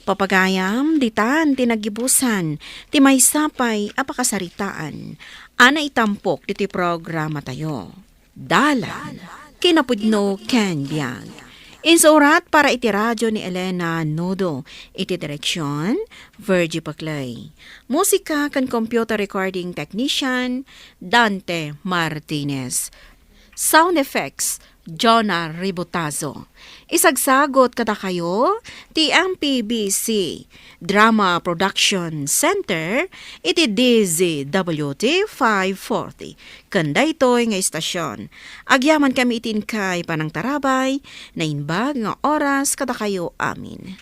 Papagayam, ditan ti naggibusan ti maysa pay a pakasaritaan a naitampok ditoy programatayo. Dalan, kinapudno ken biag. Insurat para iti radio ni Elena Nodo, iti direksyon, Virgie Paclay. Musika ken computer recording technician, Dante Martinez. Sound effects, Jonah Ribotazo. Isagsagot kadakayo ti M P B C Drama Production Center iti D Z W T five forty. Ken daytoy nga istasyon, agyaman kami iti inkay panangtarabay, naimbag nga oras kadakayo amin.